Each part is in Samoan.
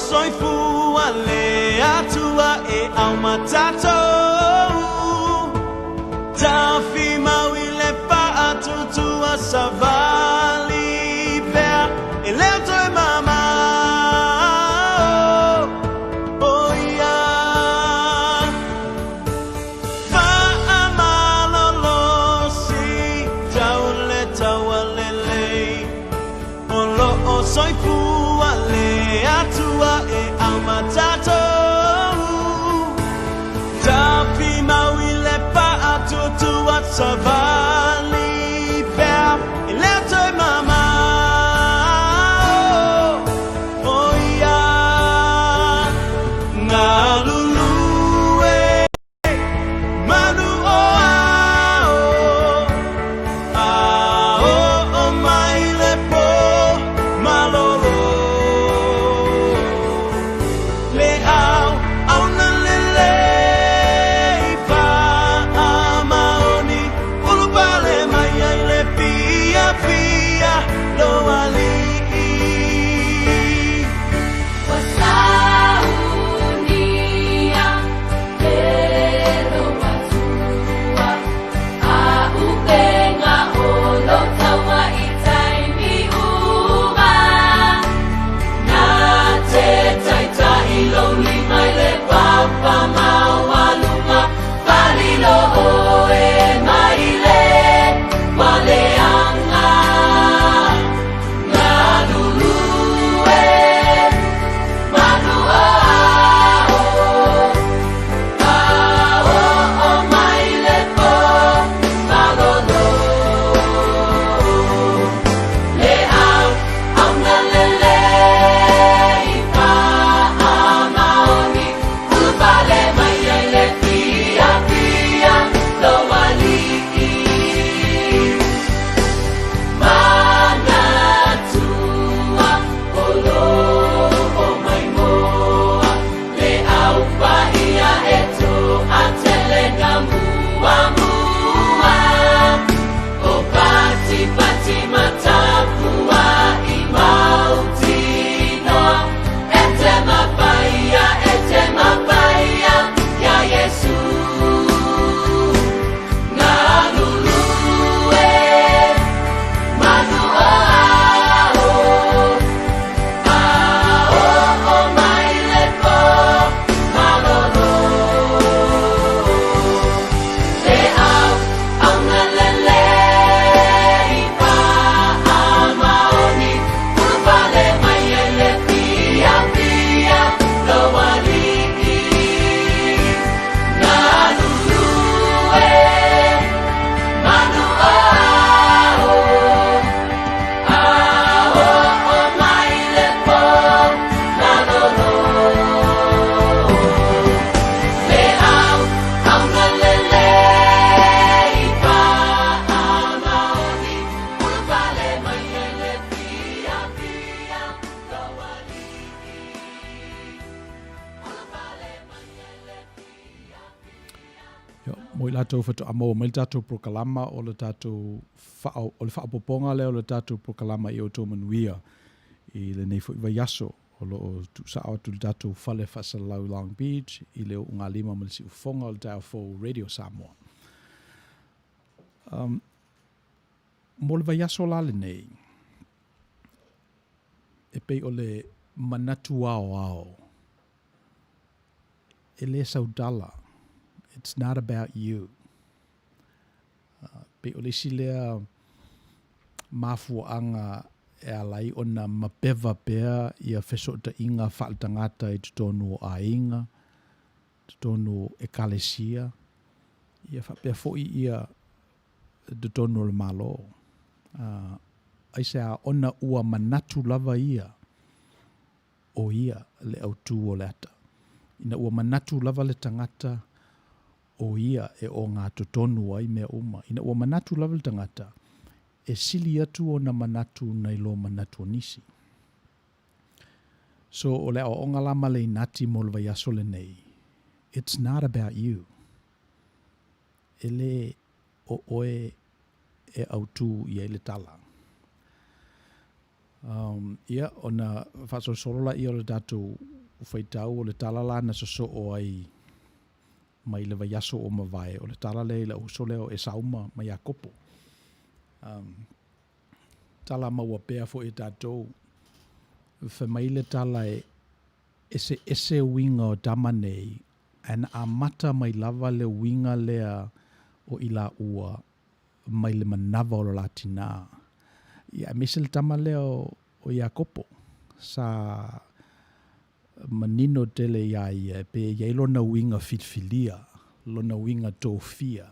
soifua le Atua e aumatatou. Tafimau i le faatutua savali pea e le o toe mamao o ia. Faamalolosi tau le taua lelei o loo soifua le Atua e aumatatou. Tafimau i le faatuatua savali pea e le o toe mamao o ia. Galulue manu o ao, a oo mai le po malolo. Le au auna lelei faamaoni, ulupale mai ai le fiafia lou alii. Ua saunia e lou Atua a'upenga o lou taua i taimi uma. Na te taita'i lou lima i le papa maualuga, falilo oe mai le paleaga. Galulue manu o ao, a oo mai le po malolo. Le au auna lelei faamaoni, ulupale mai ai le fiafia lou alii. Manatua o loo maimoa le au paia e toatele na muamua. O patipati ma tapua'i mautinoa, e te mapaia, e te mapaia ia Iesu. Galulue manu o ao, a oo mai le po malolo. Le au auna lelei faamaoni, ulupale mai ai le fiafia lou alii. Galulue manu o ao, a oo mai le po malolo. Le au auna lelei faamaoni, ulupale mai ai le fiafia lou alii. Ulupale mai ai le fiafia. Ia, mo i latou faatoa maua mai le tatou polokalama o le tatou faa, o le faaopoopoga lea o le tatou polokalama i outou manuia i lenei foi vaiaso o lo o tuusao atu le tatou fale faasalalau i Long Beach i le uugalima ma le siufofoga o le taeao fou Radio Samoa. Um, mo le vaiaso la lenei, e pei o le manatu aoao e le saudala, it's not about you. Pei o le isi lea mafuaaga e ala ai ona mapeva pea ia fesootaiga faaletagata i totonu o aiga, totonu o ekalesia, ia faapea foi ia totonu o le Malo. Aisea ona ua manatu lava ia o ia le autū o le ata. Ina ua manatu lava le tagata o ia e ogatotonu ai mea uma. Ina ua manatu lava le tagata, e sili atu ona manatu nai lo manatu o nisi. So o le aoaoga la ma le inati mo le vaiaso lenei, it's not about you. E le o oe e autū i ai le tala. Um, ia, ona faasolosolo laia o le tatou faitau o le tala la na sosoo ai mai le vaiaso ua mavae, o le tala lea i lou uso lea o Esau ma, ma Iakopo. Um, tala maua pea foi e tatou. Fai mai le tala e eseese uiga o tama nei, ae na amata mai lava le uiga lea o i laua mai le manava o lo la tinā. Ia, aemaise le tama lea o, o Iakopo, sa manino tele iā ia e pe i ai lona uiga filifilia, lona uiga tofia.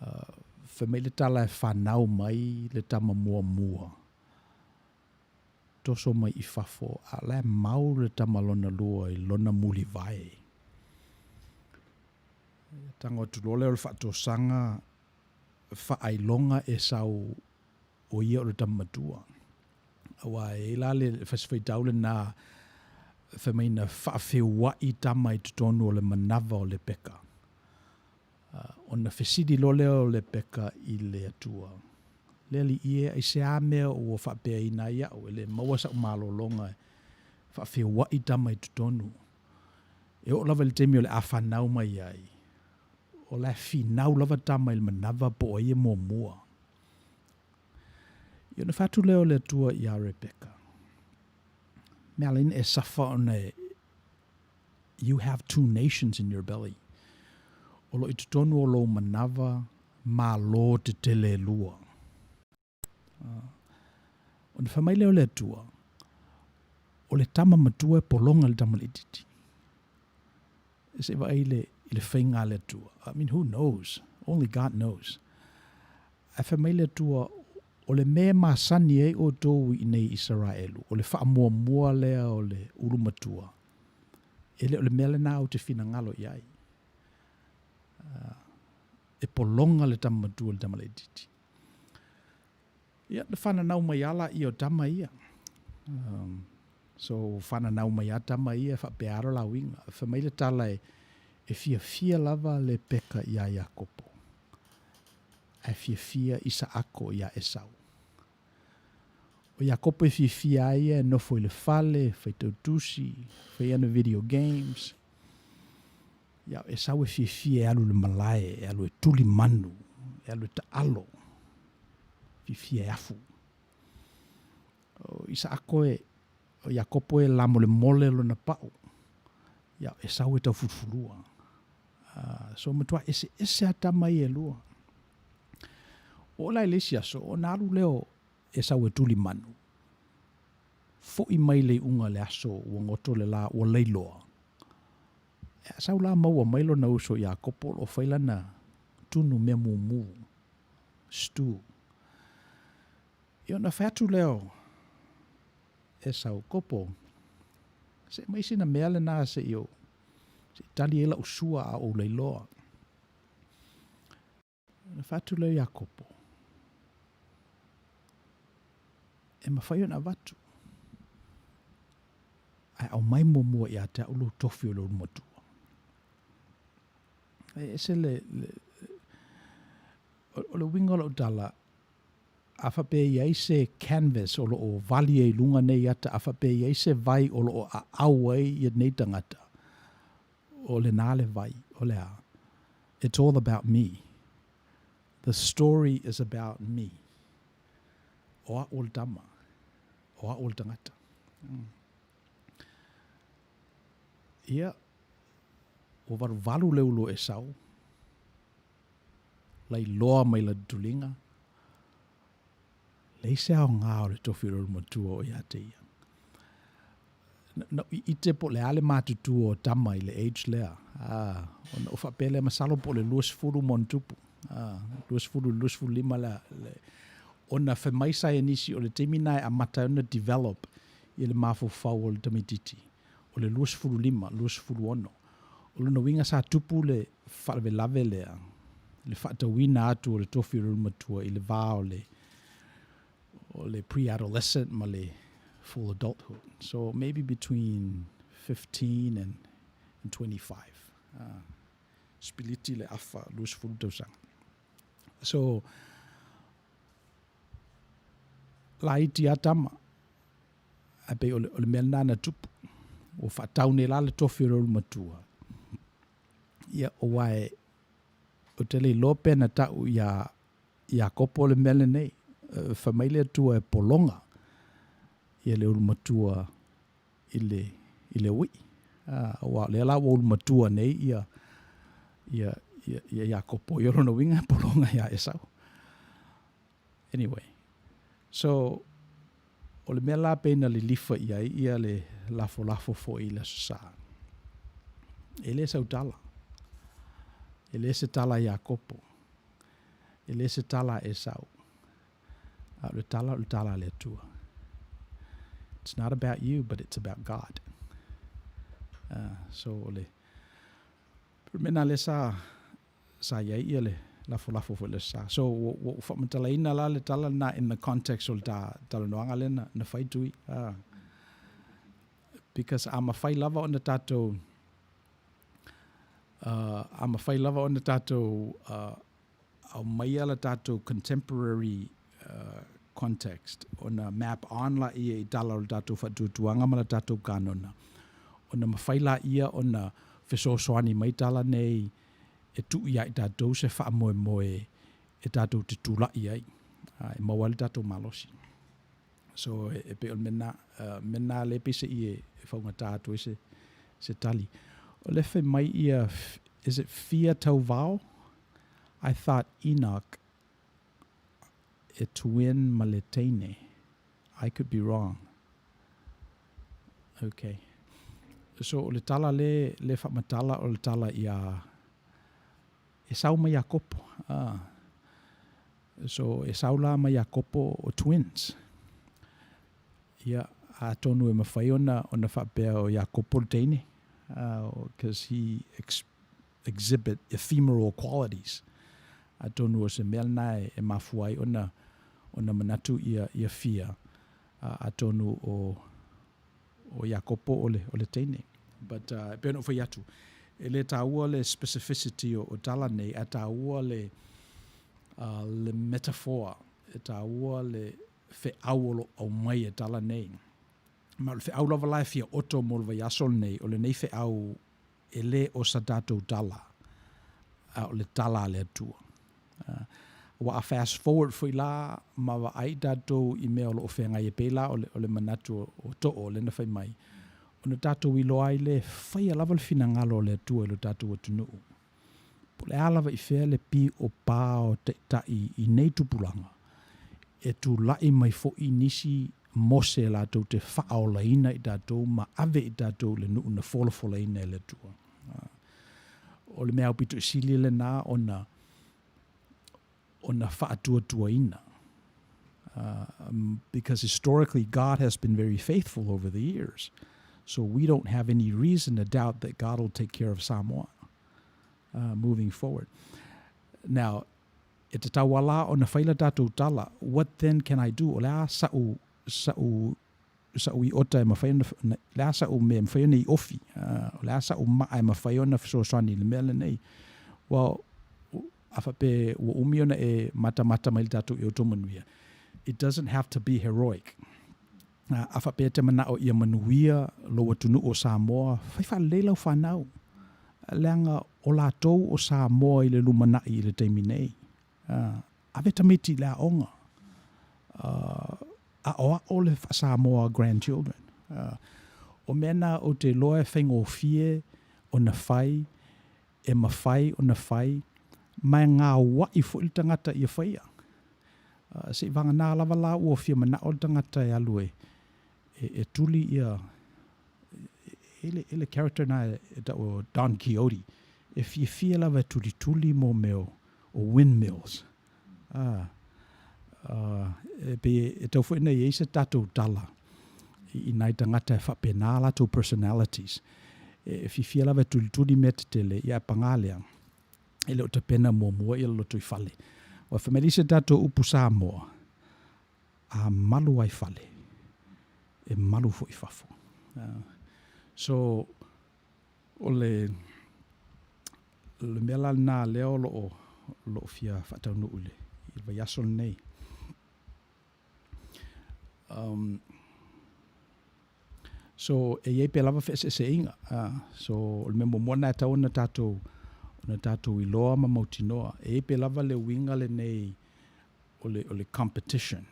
Uh, fai mai le tala e fanau mai le tama muamua, toso mai i fafo, a la e mau le tama lona lua i lona mulivae. Tago atu loa lea o le faatosaga faailoga Esau o ia o le tama matua. Aua e i ai la le fasi faitau lena fai mai na faafeua'i tama i totonu o le manava o Lepeka. Uh, ona fesili loa lea o Lepeka i le Atua, Le Alii e, aisea mea ua faapeaina ai au, e le maua sa'u malologa e faafeua'i tama i totonu. E oo lava i le taimi o le a fanau mai ai, o la e finau lava tama i le manava po o ai e muamua. Ia ona fai atu lea o le Atua iā Rebeka, Mea ala ina e safa ona e You have two nations in your belly. O lo o i totonu o lou manava malo tetele e lua. Ona fai mai lea o le Atua, o le tama matua e pologa i le tama laitiiti. Se i vaai i le, i le faiga a le Atua. I mean, who knows? Only God knows. Ae fai mai le Atua, o le mea e masani ai outou i inei i Isaraelu, o le faamuamua lea o le ulu matua, e le o le mea lena ou te finagalo i ai. E pologa le tama matua i le tama laitiiti. Ia, na fananau mai lava laia o tama ia. Um, so, fananau mai lava tama ia e faapea lava lo la uiga. Fai mai le tala e, e fiafia lava Lepeka iā Iakopo, ae fiafia Isaako iā Esau. O Iakopo e fiafia ai ia e nofo i le fale, faitau tusi, fai ana video games. Ia, o Esau e fiafia e alu i le malae, e alu e tuli manu, e alu e taalo, fiafia e afu. O Isaako e, o Iakopo e lamolemole lona pau. Ia, o Esau e taufulufulua. Uh, so matua eseese a tama ia e lua. Oo la i le isi aso, ona alu lea o Esau e tuli manu. Fo'i mai le iuga o le aso ua goto le lā ua lailoa. E sau la maua mai lona uso Iakopo o lo o fai lana tunu mea mumu, stew. Ia ona fai atu lea o Esau, Kopo, se aumai sina mea lena se i ou, se i tali ai la'u sua a ou lailoa. Ona fai atu lea o Iakopo, E mafai ona avatu, ae aumai muamua ia te au lou tofi o le ulu matua. E ese le, le o le uiga o lau tala, a faapea e i ai se canvas o lo o vali ai i luga nei ata, a faapea e i ai se vai o lo o aau ai ia nei tagata, o lena le vai, o le a? It's all about me. The story is about me. O a'u o le tama. O a'u o le tagata. Mm. Ia, ua valuvalu le ulu o Esau, lailoa mai lana tuliga, leai se aoga o le tofi o le ulu matua o ia te ia. Na ou ite po o le a le matutua o tama i le age lea. Ah, ona ou faapea lea, masalo po o le 20 ma ona tupu. Ah, 20 i le 25 le, le, ona fai mai saienisi o le taimi lena e amata ai ona develop i le mafaufau o le tamaitiiti, o le 25, 26. O lona uiga sa tupu le faalavelave lea, le faatauina atu o le tofi o le ulumatua i le va o le o le pre-adolescent ma le full adulthood. So maybe between 15 and, and 25. Uh, spiliti le afa, 20 tausaga. So, laiti a tama, ae pei o le, o le mea lena na tupu. Ua faatau nei la le tofi o le ulumatua. Ia, aua e, ou te le iloa pe na tau iā Iakopo le mea lenei. Fai mai le Atua e pologa ia le ulumatua i le, i le uii. Aua o lea la ua ulumatua nei ia, ia, ia, ia Iakopo. Ia o lona uiga e pologa ia Esau. Anyway, so, o le mea la pei na lilifa i ai ia le lafolafo foi i le Aso Sa, e le sau tala. E le se tala a Iakopo. E le se tala a Esau. A o le tala, o le tala a le Atua. It's not about you, but it's about God. So, o le mea lena lea sa sa i ai ia le lafolafo foi i le Aso Sa. So, ua, ua ou faamatalaina la le tala lena in the context o le ta talanoaga lea na, na fai Tui. Because a mafai lava ona tatou, a mafai lava ona tatou aumaia la tatou contemporary context ona map on laia i tala o le tatou faatuatuaga ma le tatou kanona, ona mafai laia ona fesoasoani mai tala nei e tuu ia i tatou se faamoemoe e tatou te tulai ai e maua ai le tatou malosi. So e pei o le mea lena, mea lena lea peiseai e faugata atu ai se, se tali. O lea fai mai ia, is it Fia Tauvao? I thought Enoch e twin ma le teine. I could be wrong. Okay. So o le tala le, le faamatala o le tala ia Esau ma Iakopo. Ah. So Esau la ma Iakopo o twins. Ia, atonu e mawhai ona, ona whaapea o Iakopo le teine. Because he exhibit ephemeral qualities. Atonu o se mea lena e mafua ai ona, ona manatu ia, ia fia, atonu o, o Iakopo o le, o le teine. But, e pei ona ou fai atu, e le taua le specificity o, o tala nei, ae taua le, le metaphor, e taua le feau o lo o aumai e tala nei. Ma o le feau lava la e fia oto mo le vaiaso lenei, o lenei feau E le o sa tatou tala, a o le tala a le Atua. Aua a fast forward foi la ma vaai tatou i mea o lo o feagai ai, pei la o le, o le manatu o Too lea na fai mai, ona tatou iloa ai lea e faia lava le finagalo o le Atua i lo tatou atunuu. Po o le a lava i fea le piopa o taitai i nei tupulaga, e tulai mai foi nisi Mose latou te faaolaina i tatou ma ave i tatou i le nuu na folafolaina e le Atua. O le mea aupito i sili lena ona ona faatuatuaina. Because historically God has been very faithful over the years. So we don't have any reason to doubt that God will take care of Samoa moving forward. Now, E tatau a la ona fai la tatou tala, What then can I do? O le a sa'u, sa'u, sa'u iota e mafai ona, le a sa'u mea e mafai ona iofi? O le a sa'u ma'a e mafai ona fesoasoani i le mea lenei? Well, a faapea ua umi ona e matamata mai i le tatou i outou manuia, it doesn't have to be heroic. A faapea e te mana'o ia manuia lou atunuu o Samoa, fai faalelei lau fanau, leaga o latou o Samoa i le lumanai i le taimi nei. Ave tamaiti i le aoga, aoao le faa-Samoa grandchildren. O mea na ou te iloa e faigofie ona fai, e mafai ona fai, ma e gaua'i foi le tagata ia faia. Seiavagana lava la ua fia mana'o le tagata e alu e, e, e tuli ia, e le, e le character na e ta'u o Don Quixote, e fiafia lava e tulituli mō mea o, o windmills. E pei e tau foi ona i ai se tatou tala i nai tagata e faapena a latou personalities. E fiafia lava e tulituli mea tetele, ia ae paga lea, e le o tapena muamua ia le lotoifale. Aua fai mai le isi a tatou upu Samoa, a malu lava i fale, e malu foi i fafo. So, O le le mea la lena lea o lo o lo o fia faataunuu i le i le vaiaso lenei. Um, So e i ai pea lava feeseeseaiga. So o le mea muamua lena e tatau ona tatou ona tatou iloa ma mautinoa, e i ai pea lava le uiga lenei o le o le competition.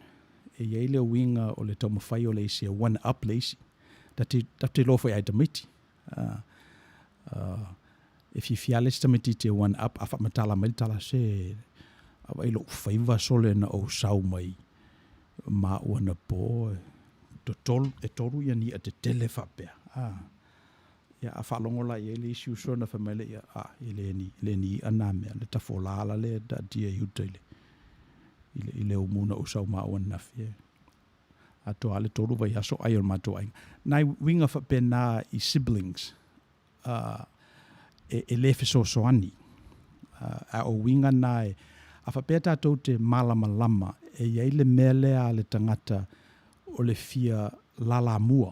E i ai le uiga o le taumafai o le isi e one up le isi. Ta te ta te iloa foi lava i tamaiti. E fiafia lava le isi tamaititi e one up a faamatala mai le tala, se a vaai i lou faiva sole na ou sau mai ma au anapo totolu, e tolu ia ni i'a tetele faapea. A, ia a faalogo la i ai le isi uso ona fai mai lea, a, e le ni, e le ni i'a na mea, le tafolā la lea e taatia i uta i le, i le, i le umu na ou sau ma au ananafi e. Atoa lava le tolu vaiaso ai o le matou aiga. Nai uiga faapena i siblings, e le fesoasoani. A o uiga na e, a faapea tatou te malamalama e i ai le mea lea a le tagata o le fia lalamua,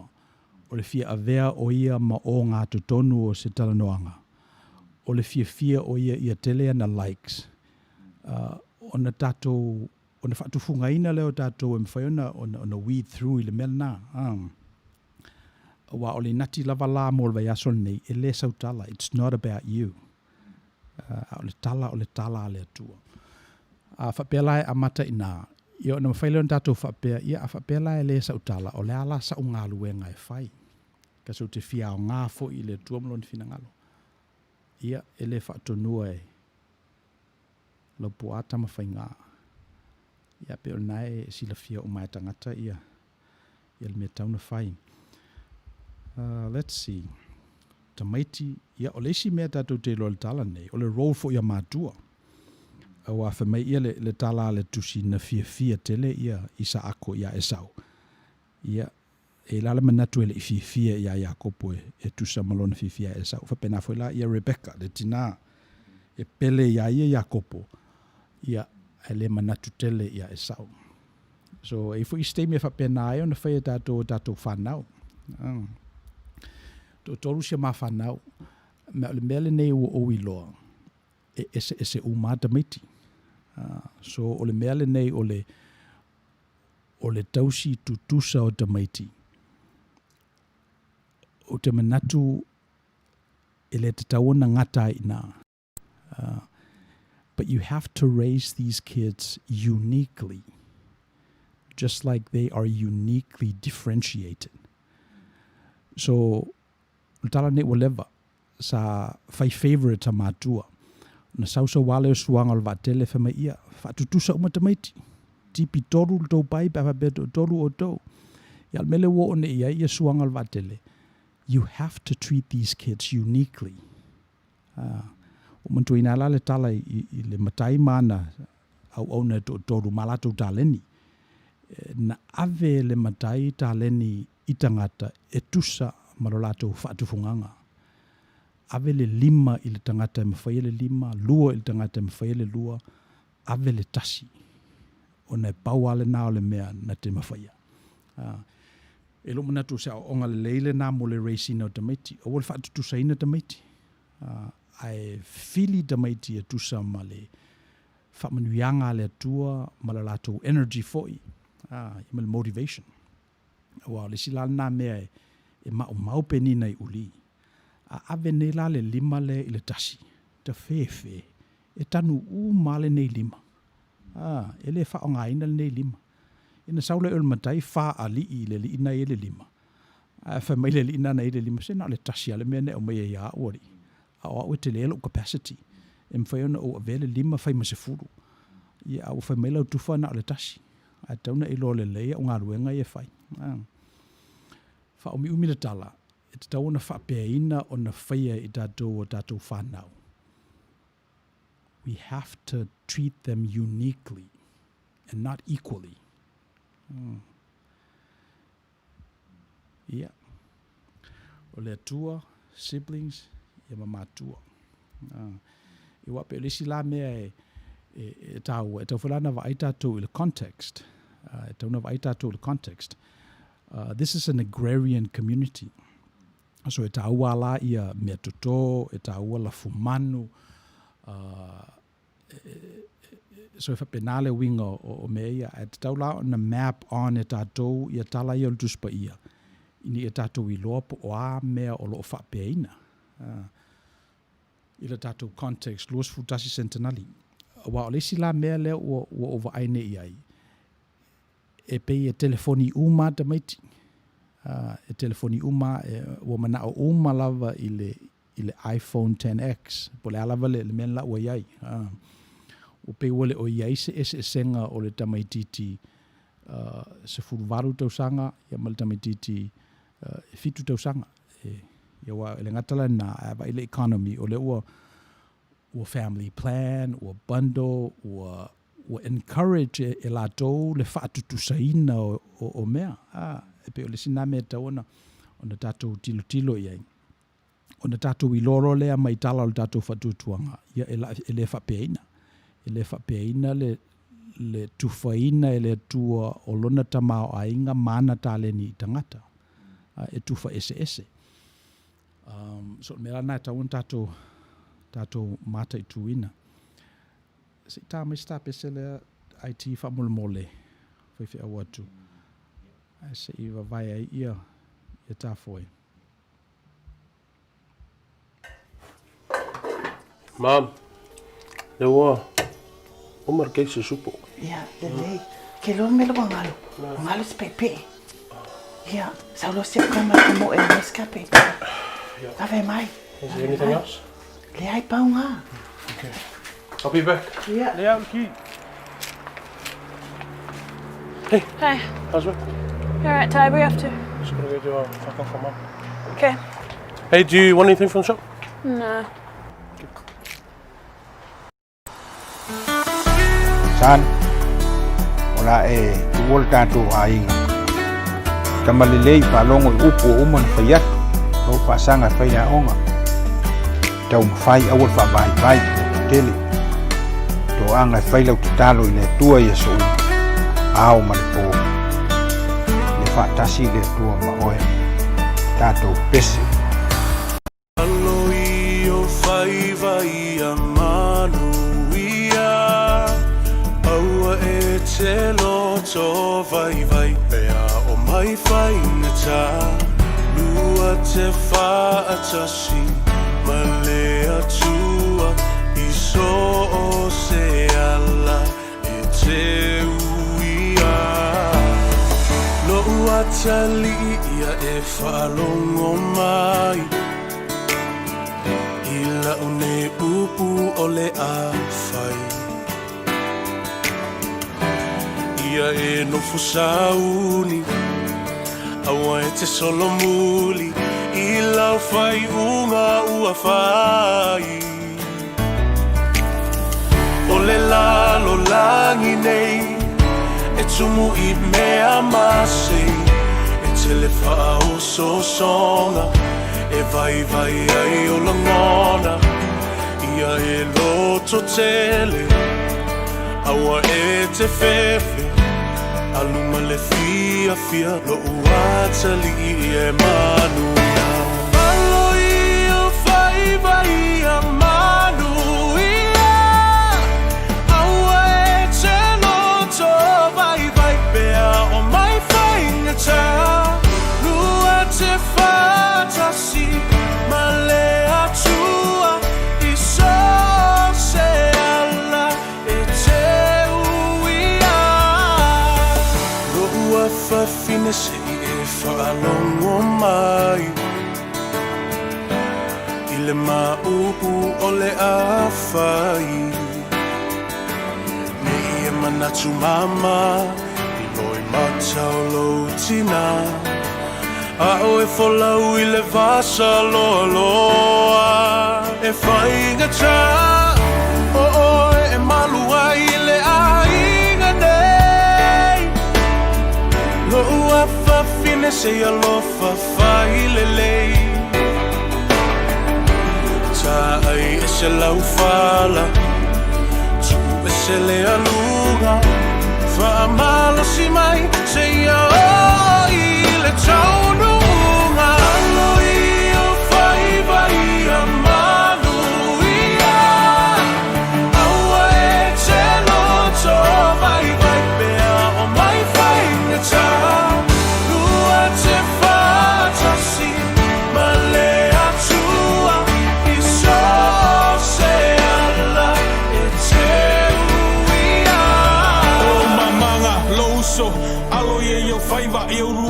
o le fia avea o ia ma ogatotonu o se talanoaga, o le fiafia o ia ia tele ana likes, ona tatou, ona faatufugaina lea o tatou e mafai ona, ona, ona weed through i le mea lena. Aua o le inati lava la mo le vaiaso lenei, e le sau tala, it's not about you. A o le tala o le tala a le Atua. A faapea la e amata i ina, ia ona mafai lea ona tatou faapea, ia a faapea la e le sau tala, o le a la sa'u galuega e fai? Kasi ou te fia aoga foi i le Atua ma Lona finagalo. Ia, e le faatonua e Laupua Tamafaiga. Ia, pei o lena e silafia uma e tagata ia ia le mea tau na fai. Let's see. Tamaiti, ia o le isi mea tatou te iloa i le tala nei, o le role foi a matua. Aua fai mai ia le, le tala a le tusi na fiafia tele ia Isaako iā Esau. Ia, e i la le manatu e le i fiafia iā Iakopo e, e tusa ma lona fiafia ia Esau. Faapena foi la ia Rebeka, le tinā, e pele iā ia Iakopo, ia, ae le manatu tele iā Esau. So, e i ai foi isi taimi e faapena ai ona fai e tatou o tatou fanau. Toatolu si a ma fanau, ma o le mea lenei ua ou iloa, e eseese uma lava tamaiti. So, o le mea lenei o le, o le tausi tutusa o tamaiti, ou te manatu e le tatau ona gata ai i ina. But you have to raise these kids uniquely, just like they are uniquely differentiated. So, o le tala nei ua leva, sa fai favourite a matua. Na sausau lava lea o suaga o le vaatele fai mai ia, faatutusa uma tamaiti. Tipi tolu le tou pai pe a faapea toatolu outou. Ia o le mea lea ua oo nei i ai ia suaga o le vaatele, you have to treat these kids uniquely. Ua manatuaina ai la le tala i le matai ma ana auauna e toatolu ma latou taleni. Na ave e le matai taleni i tagata e tusa ma lo latou faatufugaga. Ave le lima i le tagata e mafaia le lima, lua i le tagata e mafaia le lua, ave le tasi, ona e pau lava lena o le mea na te mafaia. E lou manatu o se aoaoga lelei lena mo le raise ina o tamaiti. Aua le faatutusaina tamaiti, ae fili tamaiti e tusa ma le faamanuiaga a le Atua ma le latou energy foi, ia ma le motivation. Aua o le isi la lena mea e maumau penina i uli. A ave nei la le lima lea i le tasi, tafefe, e tanu uma lava lenei lima. A, e le faaaogaina lenei lima. Ina sau lea o le matai faalii i le alii na i ai le lima. Ae fai mai le alii na na i ai le lima, se na o le tasi lava le mea na e aumaia ia au alii. A o au e tele lou capacity. E mafai ona ou avea le lima fai ma sefulu. Ia, a ua fai mai lau tufa na o le tasi. Ae tatau ona e iloa lelei au galuega ia e fai. Faaumiumi le tala, e tatau ona faapeaina ona faia e i tatou o tatou fanau. We have to treat them uniquely and not equally. Ia. O le Atua, siblings, ia ma matua. Ia aua pei o le isi la mea e, e, e tāua, e tau foi la na vaai tātou i le context. E tau na vaai tātou i le context. This is an agrarian community. So e tāua la ia mea toto, e tāua lafu manu, so e faapena le uiga o mea ia. Ae tatau la ona map on e tatou ia tala ia o le Tusi Paia. Ina ia tatou iloa po o a mea o lo o faapeaina i le tatou context 21 sentenali. Aua o le isi la mea lea ua ua ou vaai nei i ai, e pei e telefoni uma lava tamaiti. E telefoni uma, ua manao uma lava i le i le iPhone 10X, po o le a lava le mea la ua i ai. Ua pei ua le o i ai se eseesega o le tamaitiiti 18 tausaga ia ma le tamaitiiti 7 tausaga. E, ia aua e le gata la lena, ae a vaai i le economy, o lea ua ua family plan, ua bundle, ua ua encourage e, e latou le faatutusaina o, o, o mea. A, e pei o le isi lena mea e tatau ona, ona tatou tilotilo i ai. Ona tatou iloa loa lea mai tala o le tatou faatuatuaga, ia e, e le faapeaina. E le faapeaina le, le tufaina e le Atua o lona tamaoaiga ma ana taleni i tagata. E tufa eseese. Um, so o le mea la lena e tatau ona tatou, tatou mataituina. Se i tā mai se tapese lea IT faamolemole, faifeau atu. Ae se i vavae ai ia, ia tafoe. Mom, lea ua uma le case supo. Ia, lelei. Ke loa mele ua galo. Ua galo se peepee. Ia, sau loa si au tama e moe mai se ka peepee. Lave mai. Is there anything else? Leai pau ngā. Okay. I'll be back. Ia. Lea au le key. Hey. Hey. How's work? All right, Ty, where you off to? Just gotta go do a fuck off for mum. Okay. Hey, do you want anything from the shop? No. Son, o le a e tuua le tatou aiga. Tama lelei faalogo i upu ua uma ona fai atu, lou faasaga e fai le aoga. Taumafai aua le faavaivai i loto tele. Toaga e fai lau tatalo i le Atua i aso uma, ao ma le po. Ia faatasi le Atua ma oe. Tatou pese. Alo i o faiva ia manuia Aua e te loto vaivai Pea o mai faigata Lua te faatasi Ma le Atua I so o se ala E te uia Lo'u atalii ia e faalogo mai I la'u nei upu o le a fai Ia e nofo sauni Aua e te solomuli I lau faaiuga ua fai O le lalolagi nei E tumu i mea masei E tele faaosoosoga E vaivai ai o lagona Ia e loto tele Aua e te fefe Alu ma le fiafia Lo'u atalii e manuia Alo i o faiva ia manuia Aua e te loto vaivai Pea o mai faigata Lua te faatasi Ma le Atua I so se ala E te uia Lo'u afafine se i e faalogo mai I le maʻupu o le a fai Ne i e manatu mama I loimata o lou tina A'o e folau i le vasa loaloa E faigata o oe e malu ai i le aiga nei Lo'u afafine se i alofa fai lelei Taai ese lau fala Tuu ese le aluga Faamalosi mai seia oo i le taunuuga Alo i o faiva ia manuia Aua e te loto vaivai Pea o mai faigata Lua te faatasi.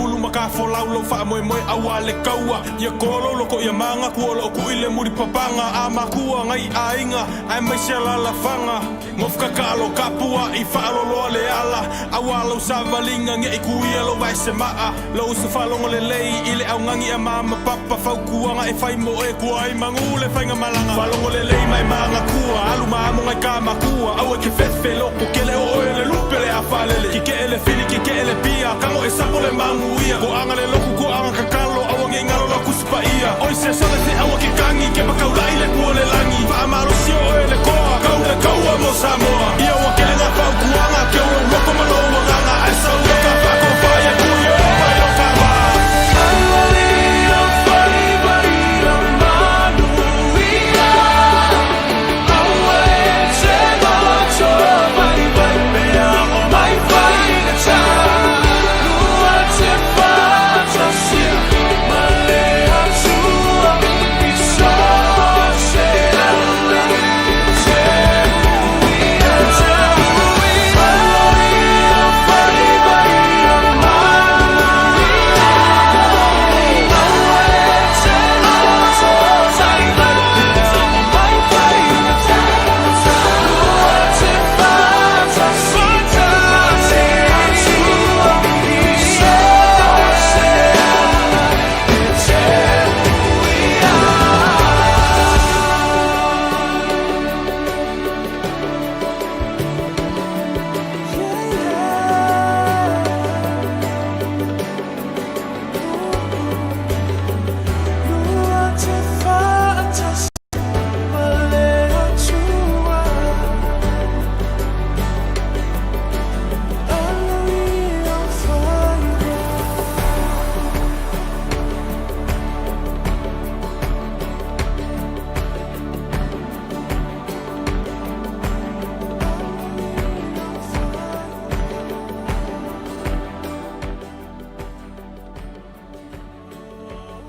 pulu ma ka folau lou faamoemoe aua le kaua Ia ko lou loko ia magaku o loo kuʻi le muli papaga a makua ngai aiga aemaise alalafaga Gofukakalo kapuaʻi faaloloa le ala aua lou savaliga ngeʻi kuia lou vae semaa Lou uso faalogo lelei i le augani a mama papa Fautuaga e fai mo oe kua ai magu le faiga malaga Faalogo lelei ma e magakua alu ma amo ngai ka makua Aua e ke fefe loko kele o oe le lupe le a faalele Kikeʻe le fili kikeʻe le pia Kago e sapo le maguia Koaga le loku koaga kakalo Aua nei galo lau Tusi Paia Oi se sole se aua ke kagi Ke makaulaʻi le pua le lagi Faamalosi o oe le koa Kau le kaua mo Samoa Ia ua kele ngā fautuaga Ke o lou loko ma lou agaga Ae sau ia ka whaakopa Ia kui o mai o ka wā.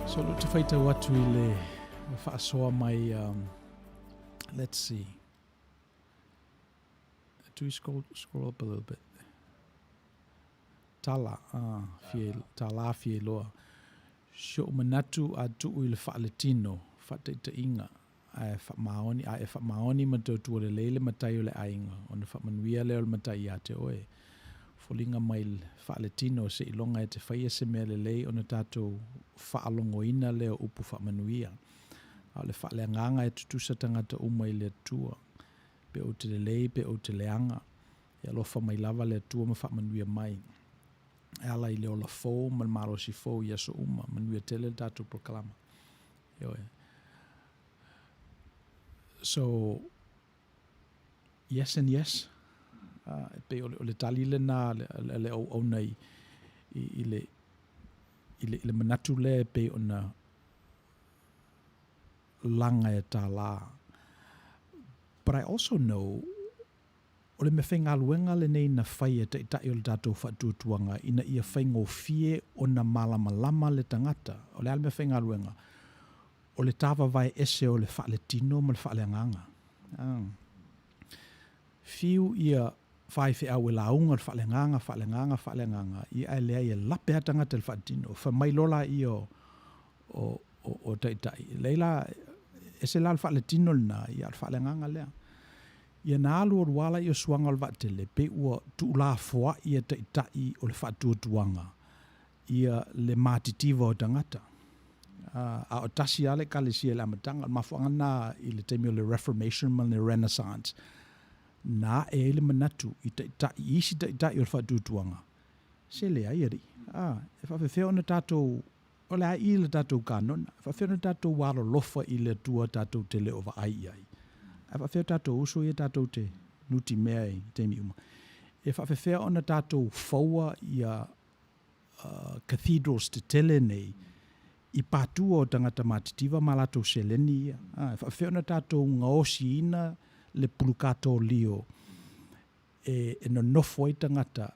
So lea ou te faitau atu i le faasoa mai um, let's see. Do we scroll, scroll up a little bit? Tala, ah, fie, tala fie loa. Si o'u manatu a tuu i le faaletino, faataitaiga, ae faamaoni, a e faamaoni ma tautua lelei le matai o le aiga, ona faamanuia lea o le matai iā te oe. Foliga mai le faaletino seiloga e te faia se mea lelei ona tatou faalogoina lea o upu faamanuia. A o le faaleagaga e tutusa tagata uma i le Atua. Pe ou te lelei pe ou te leaga, e alofa mai lava le Atua ma faamanuia mai. E ala i le ola fou ma le malosi fou i aso uma. Manuia tele le tatou polokalama. Ioe. So, yes and yes. Uh, e pei o le, o le tali lena le, le, le auauna i, i, i, le, i, le, i le manatu lea e pei ona laga e tālā. But I also know, o le meafaigaluega lenei na fai e Taitai o le tatou faatuatuaga ina ia faigofie ona malamalama le tagata. O le a le meafaigaluega? O le tāvavae ese o le faaletino ma le faaleagaga. Fiu ia faifeau e lauga o le faaleagaga, faaleagaga, faaleagaga, ia ae leai e lape lava tagata i le faatino. Fai mai loa laia o, o, o, o taitai, leai la, ese la le faaletino lena, ia a o le faaleagaga lea. Ia na alu alu lava laia o suaga o le vaatele, pei ua tuulafoai e taitai o le faatuatuaga ia le matitiva o tagata. A o tasi lava le Ekalesia i le amataga. O le mafuaaga lena i le taimi o le Reformation ma le Renaissance, na ae ai le manatu i taitai, i isi taitai o le faatuatuaga, se leai alii, a, e faapefea ona tatou, o le a i le tatou kanona, e faapefea ona tatou alolofa i le Atua tatou te le o vaai i ai. Ae faapefea tatou uso ia tatou te nutimea i taimi uma. E faapefea ona tatou faua ia cathedrals tetele nei i patua o tagata matitiva ma latou seleni ia. E faapefea ona tatou gaosiina le pulukatolio e nonofo ai tagata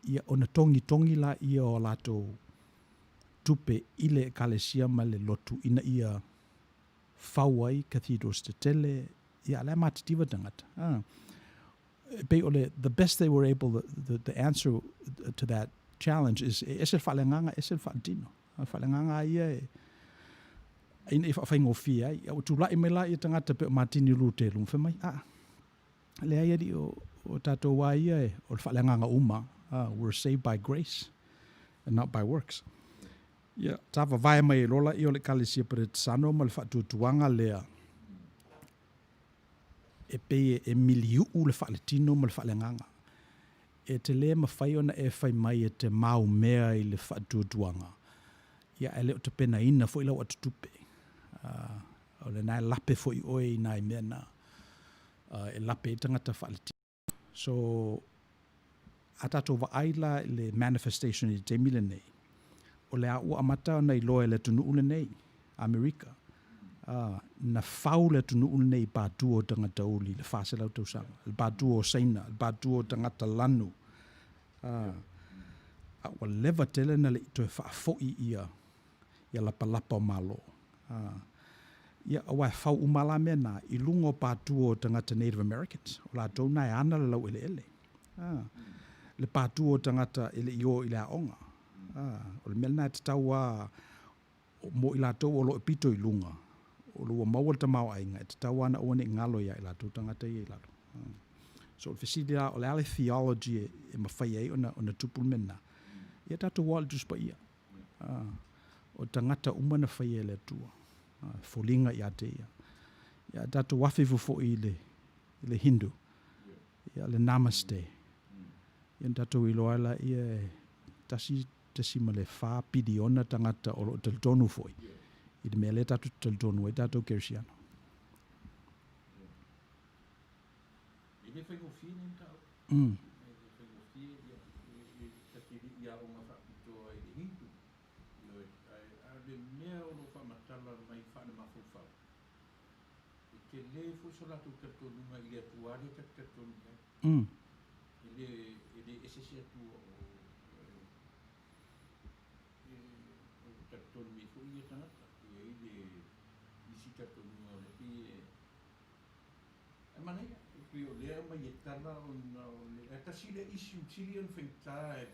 ia ona togitogi laia o latou tupe i le ekalesia ma le lotu ina ia fau ai cathedrals tetele, ia a o la e matitiva tagata. E pei o le the best they were able the, the answer to that. challenge is e ese le faaleagaga, ese le faaletino. A o le faaleagaga lava ia e, ina ia faafaigofie ai. A ua tulai mai la ia tagata pei o Matini Lutelu ma fai mai, aa, leai alii o, o tatou lava ia e, o le faaleagaga uma, we're saved by grace and not by works. Ia, sa vavae mai ai loa laia o le Ekalesia Peretisano ma le faatuatuaga lea e pei e miliu'u le faaletino ma le faaleagaga. E te lē mafai ona e fai mai e te maumea i le faatuatuaga, ia ae le o tapenaina foi lau atotupe. O lena e lape foi oe i nai mea na e lape ai tagata faaletino. So, a tatou vaai la i le manifestation i le taimi lenei, o lea ua amata ona iloa e le atunuu lenei, Amerika, na fau le atunuu lenei i patu o tagata uli i le 400 tausaga, le patu o Saina, le patu o tagata lanu, a ua leva tele na le i toe faafoi ia ia lapalapa o Malo. Ia, aua e fau uma la mea na i luga o patu o tagata Native Americans, o latou na e ana le laueleele. Le patu o tagata e le i o i le aoga. O le mea lena e tatau lava mo i latou o lo o pito i luga, o lo ua maua le tamaoaiga, e tatau lava ona aua ne i galo ia i latou tagata ia i lalo. So o le fesili la, o le a le theology e mafai ai ona tupu le mea lena? Ia tatou o i le Tusi Paia. O tagata uma na faia e le Atua, e foliga ia te Ia. Ia tatou afe ifo foi i le, i le Hindu, ia le Namaste. Ia ona tatou iloa ai laia e 1.4 piliona tagata o lo o talitonu foi i le mea lea tatou te talitonu ai tatou Kerisiano. E le faigofie lenei mataupu. E le faigofie, ia, e ta te le i aoga faapitoa i le Hindu, ioe, ae a o le mea o lo o faamatala mai faalemafaufau, e tele foi so latou talitonuga i le Atua lea ta te talitonu i ai. E le, e le ese se Atua o, e, o talitonu ai foi ia tagata. E i ai le isi talitonuga o lea pei e, Ae manaia, e pei o lea e aumai e tala ona o le, ae tasi lea issue sili ona faigata e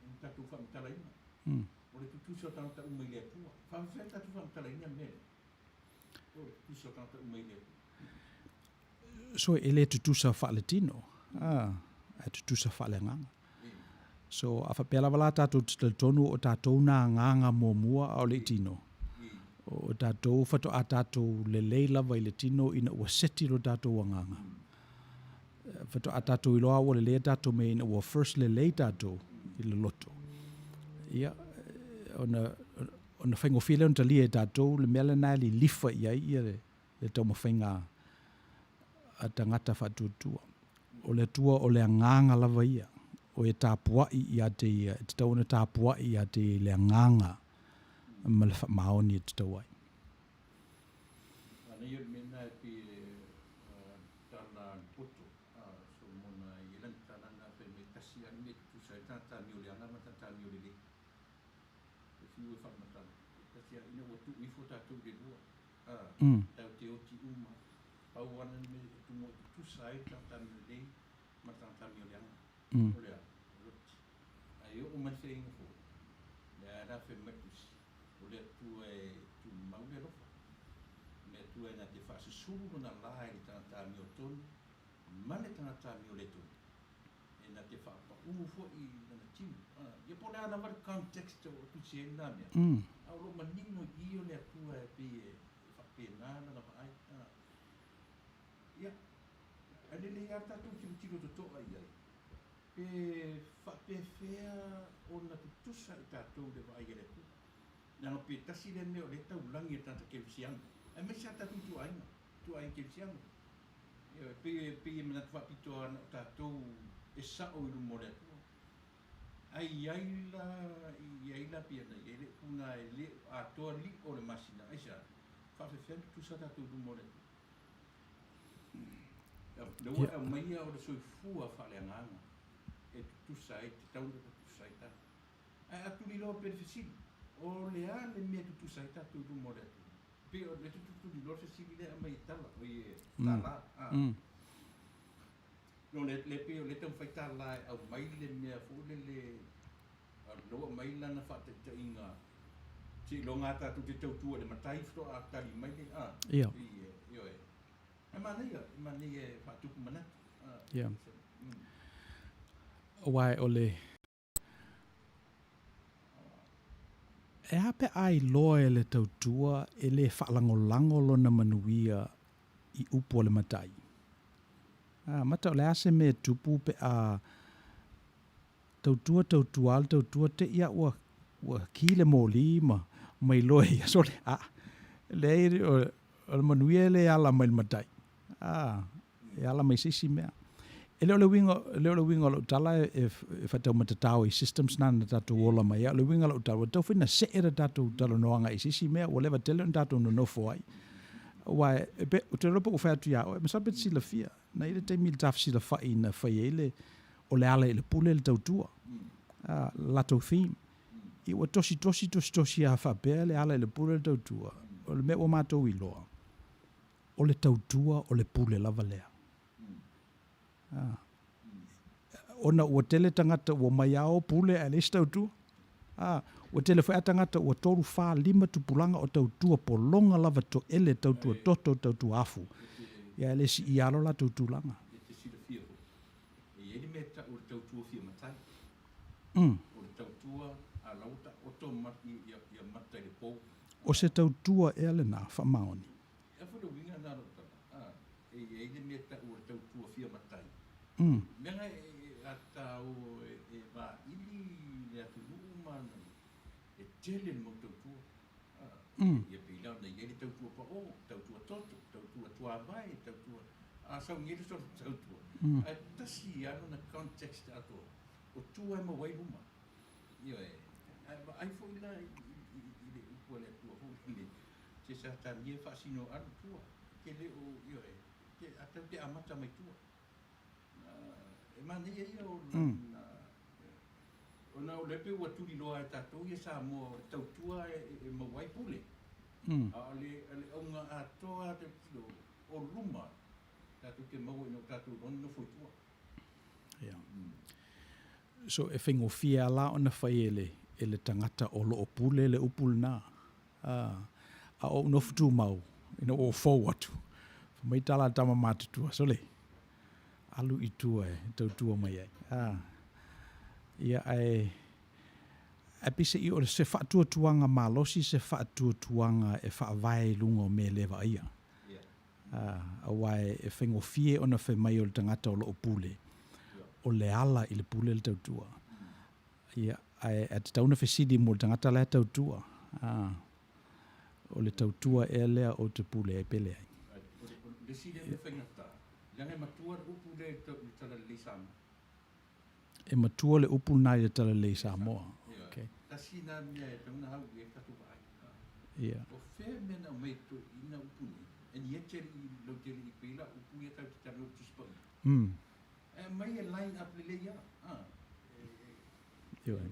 na tatou faamatalaina, o le tutusa o tagata uma i le Atua. E faafefea ona tatou faamatalaina le mea lea? O le tutusa o tagata uma i le Atua. So e le tutusa faaletino, ae tutusa faaleagaga. So, a faapea lava la tatou te talitonu o tatou nā agaga muamua a o le i tino, o tatou faatoa tatou lelei lava i le tino ina ua seti lo tatou agaga. Faatoa tatou iloa ua lelei a tatou mea ina ua first lelei tatou i le loto. Ia, ona, ona faigofie lea ona talia e tatou le mea lena e lilifa i ai ia le, le taumafaiga a tagata faatuatua. O le Atua o le agaga lava ia, o e tapuaʻi ia te ia, e tatau ona tapuaʻi ia te ia i le agaga ma le faamaoni e tatau ai. Manaia le mea lena e pei e tala a le poto a Solomona i e lana tala lena fai mai tasi lava le mea e tutusa ai le tagata amioleaga ma le tagata amiolelei. E fiu e faamatala, e tasi lava ina ua tuu ifo tatou i le lua. Tatou te oti uma, pau lava le mea e tumu e tutusa ai le tagata amio lelei ma le tagata amio leaga. O le a? O le oti. Ae oo mai le feaiga fou, lea la fai mai le Tusi, o le Atua e tumau le alofa. O le Atua e na te faasusulu lona la i le tagata amiotonu ma le tagata amio le tonu. E na te faapaū foi i lana tino. Ia po o le a lava le context o tusi ai lena mea, a o lo o manino i i o le Atua e pei e faapena lana vaai. Ia, ae lelei lava le tatou tilotilo totoa i ai, pe faapefea ona tutusa i tatou le vaai a le Atua. Leaga pe tasi lea mea o lea e taulagi e le tagata kerisiano, aemaise lava tatou ituaiga, ituaiga kerisiano. Ioe, pei, pei e manatu faapitoa ana o tatou e sao i luma o le Atua. Ae i ai la, i ai la pei ona i ai le upu na e le o atoa lio o le masina, aisea? Faafefea ona tutusa tatou i luma o le Atua? Lea ua e aumaia o le soifua faaleagaga e tutusa ai, tatau ona tutusa ai tatou. Ae a tuliloa pea le fesili, o le a le mea e tutusa ai tatou i luma o le Atua? Pei o le tuliloa le fesili lea e aumai e tala, oi e tala. No, le, le pei o le taumafai tala e aumai le mea foi lele. A o lea ua aumai lana faataitaiga seiloga lava tatou te tautua i le matai faatoa tali mai le, a, Ia. pei e, ioe. Ae manaia, e manaia e faatupu manatu. A, Ia. Aua o le E a pe a iloa e le tautua e le faalagolago lona manuia i upu a le matai? A, mata o le a se mea e tupu pe a tautua tautua a le tautua te i a ua, ua ki le moli ma, ma iloa e ia, sole, a, leai, o, o le manuia e le ala mai le matai. A, e ala mai se isi mea. E le o le uiga, e le o le uiga o lau tala e, e, e faataumatatao i systems na na tatou ola mai ai. O le uiga o lau tala, ua tatau foi ona see le tatou talanoaga i se isi mea ua leva tele ona tatou nonofo ai. Aua e, pe, ou te iloa pe ua fai atu ia oe, masalo pe te silafia, na i ai le taimi i le tafesilafai na fai ai le, o le ala i le pule le tautua, a, latou theme. I ua tosi tosi tosi tosi lava faapea le ala i le pule le tautua, o le mea ua matou iloa, O le tautua o le pule lava lea. A. Ona ua tele tagata ua omai a o pule ae leai se tautua. A. Ua tele foi a tagata ua tolu, fa, lima tupulaga o tautua pologa lava toele, tautua toto, tautua afu. Ia ae le siia lava lo latou tulaga. E te silafia foi, e i ai le mea e tau o le tautua fia matai. O le tautua a la ua taoto ia mata i le pou. O se tautua ea lena, faamaoni. E a foi le uiga lena o lau tala, a, e i ai le mea e tau o le tautua fia matai. Mea na e a tāua e vaili le atunuu ma e tele le mau tautua. A, ia pei la ona i ai le tautua paʻō, tautua toto, tautua tuavae, tautua, a sau nei le solo tautua. Ae tasi lava lona context atoa, o tua e maua ai luma. Ioe, ae vaai foi la i le upu a le Atua foi lenei, Se Satani e faasino alu tua, e te le o, ioe, te, a tau te amata mai tua. E manaia ia o na, ona o lea pei ua tuliloa e tatou ia Samoa o le tautua e maua ai pule. A o le, o le auga atoa te tilo, o luma, tatou te maua ina ua tatou iloa ona nofo i tua. Yeah. So e faigofie lava la ona fai e le, e le tagata o lo o pule le upu lena. A, a o ou nofo tumau, ina ua ou fou atu, fai mai tala a tama matutua, sole, alu i tua e tautua mai ai. A, ia, ae, ae peiseai o se faatuatuaga malosi se faatuatuaga e faavae i luga o mea e le vaaia. A, aua e faigofie ona fai mai o le tagata o lo o pule, o le ala i le pule le tautua. Ia, ae, ae tatau ona fesili mo le tagata la e tautua. A, o le tautua ea lea ou te pule ai pe leai. O le isi lea mea faigata, leaga e matua le upu lea i le Talalelei Samoa. E matua le upu lena i le Talalelei Samoa. Okay. Tasi lena mea e tatau ona au i ai le tatou vaai. Ia. O fea mea na aumai e toeaiina upu nei? And yet e le i lautele i pei la upu ia tatou te talanoa i le Tusi Paia. E aumai e line up lelei lava. A. Ioe.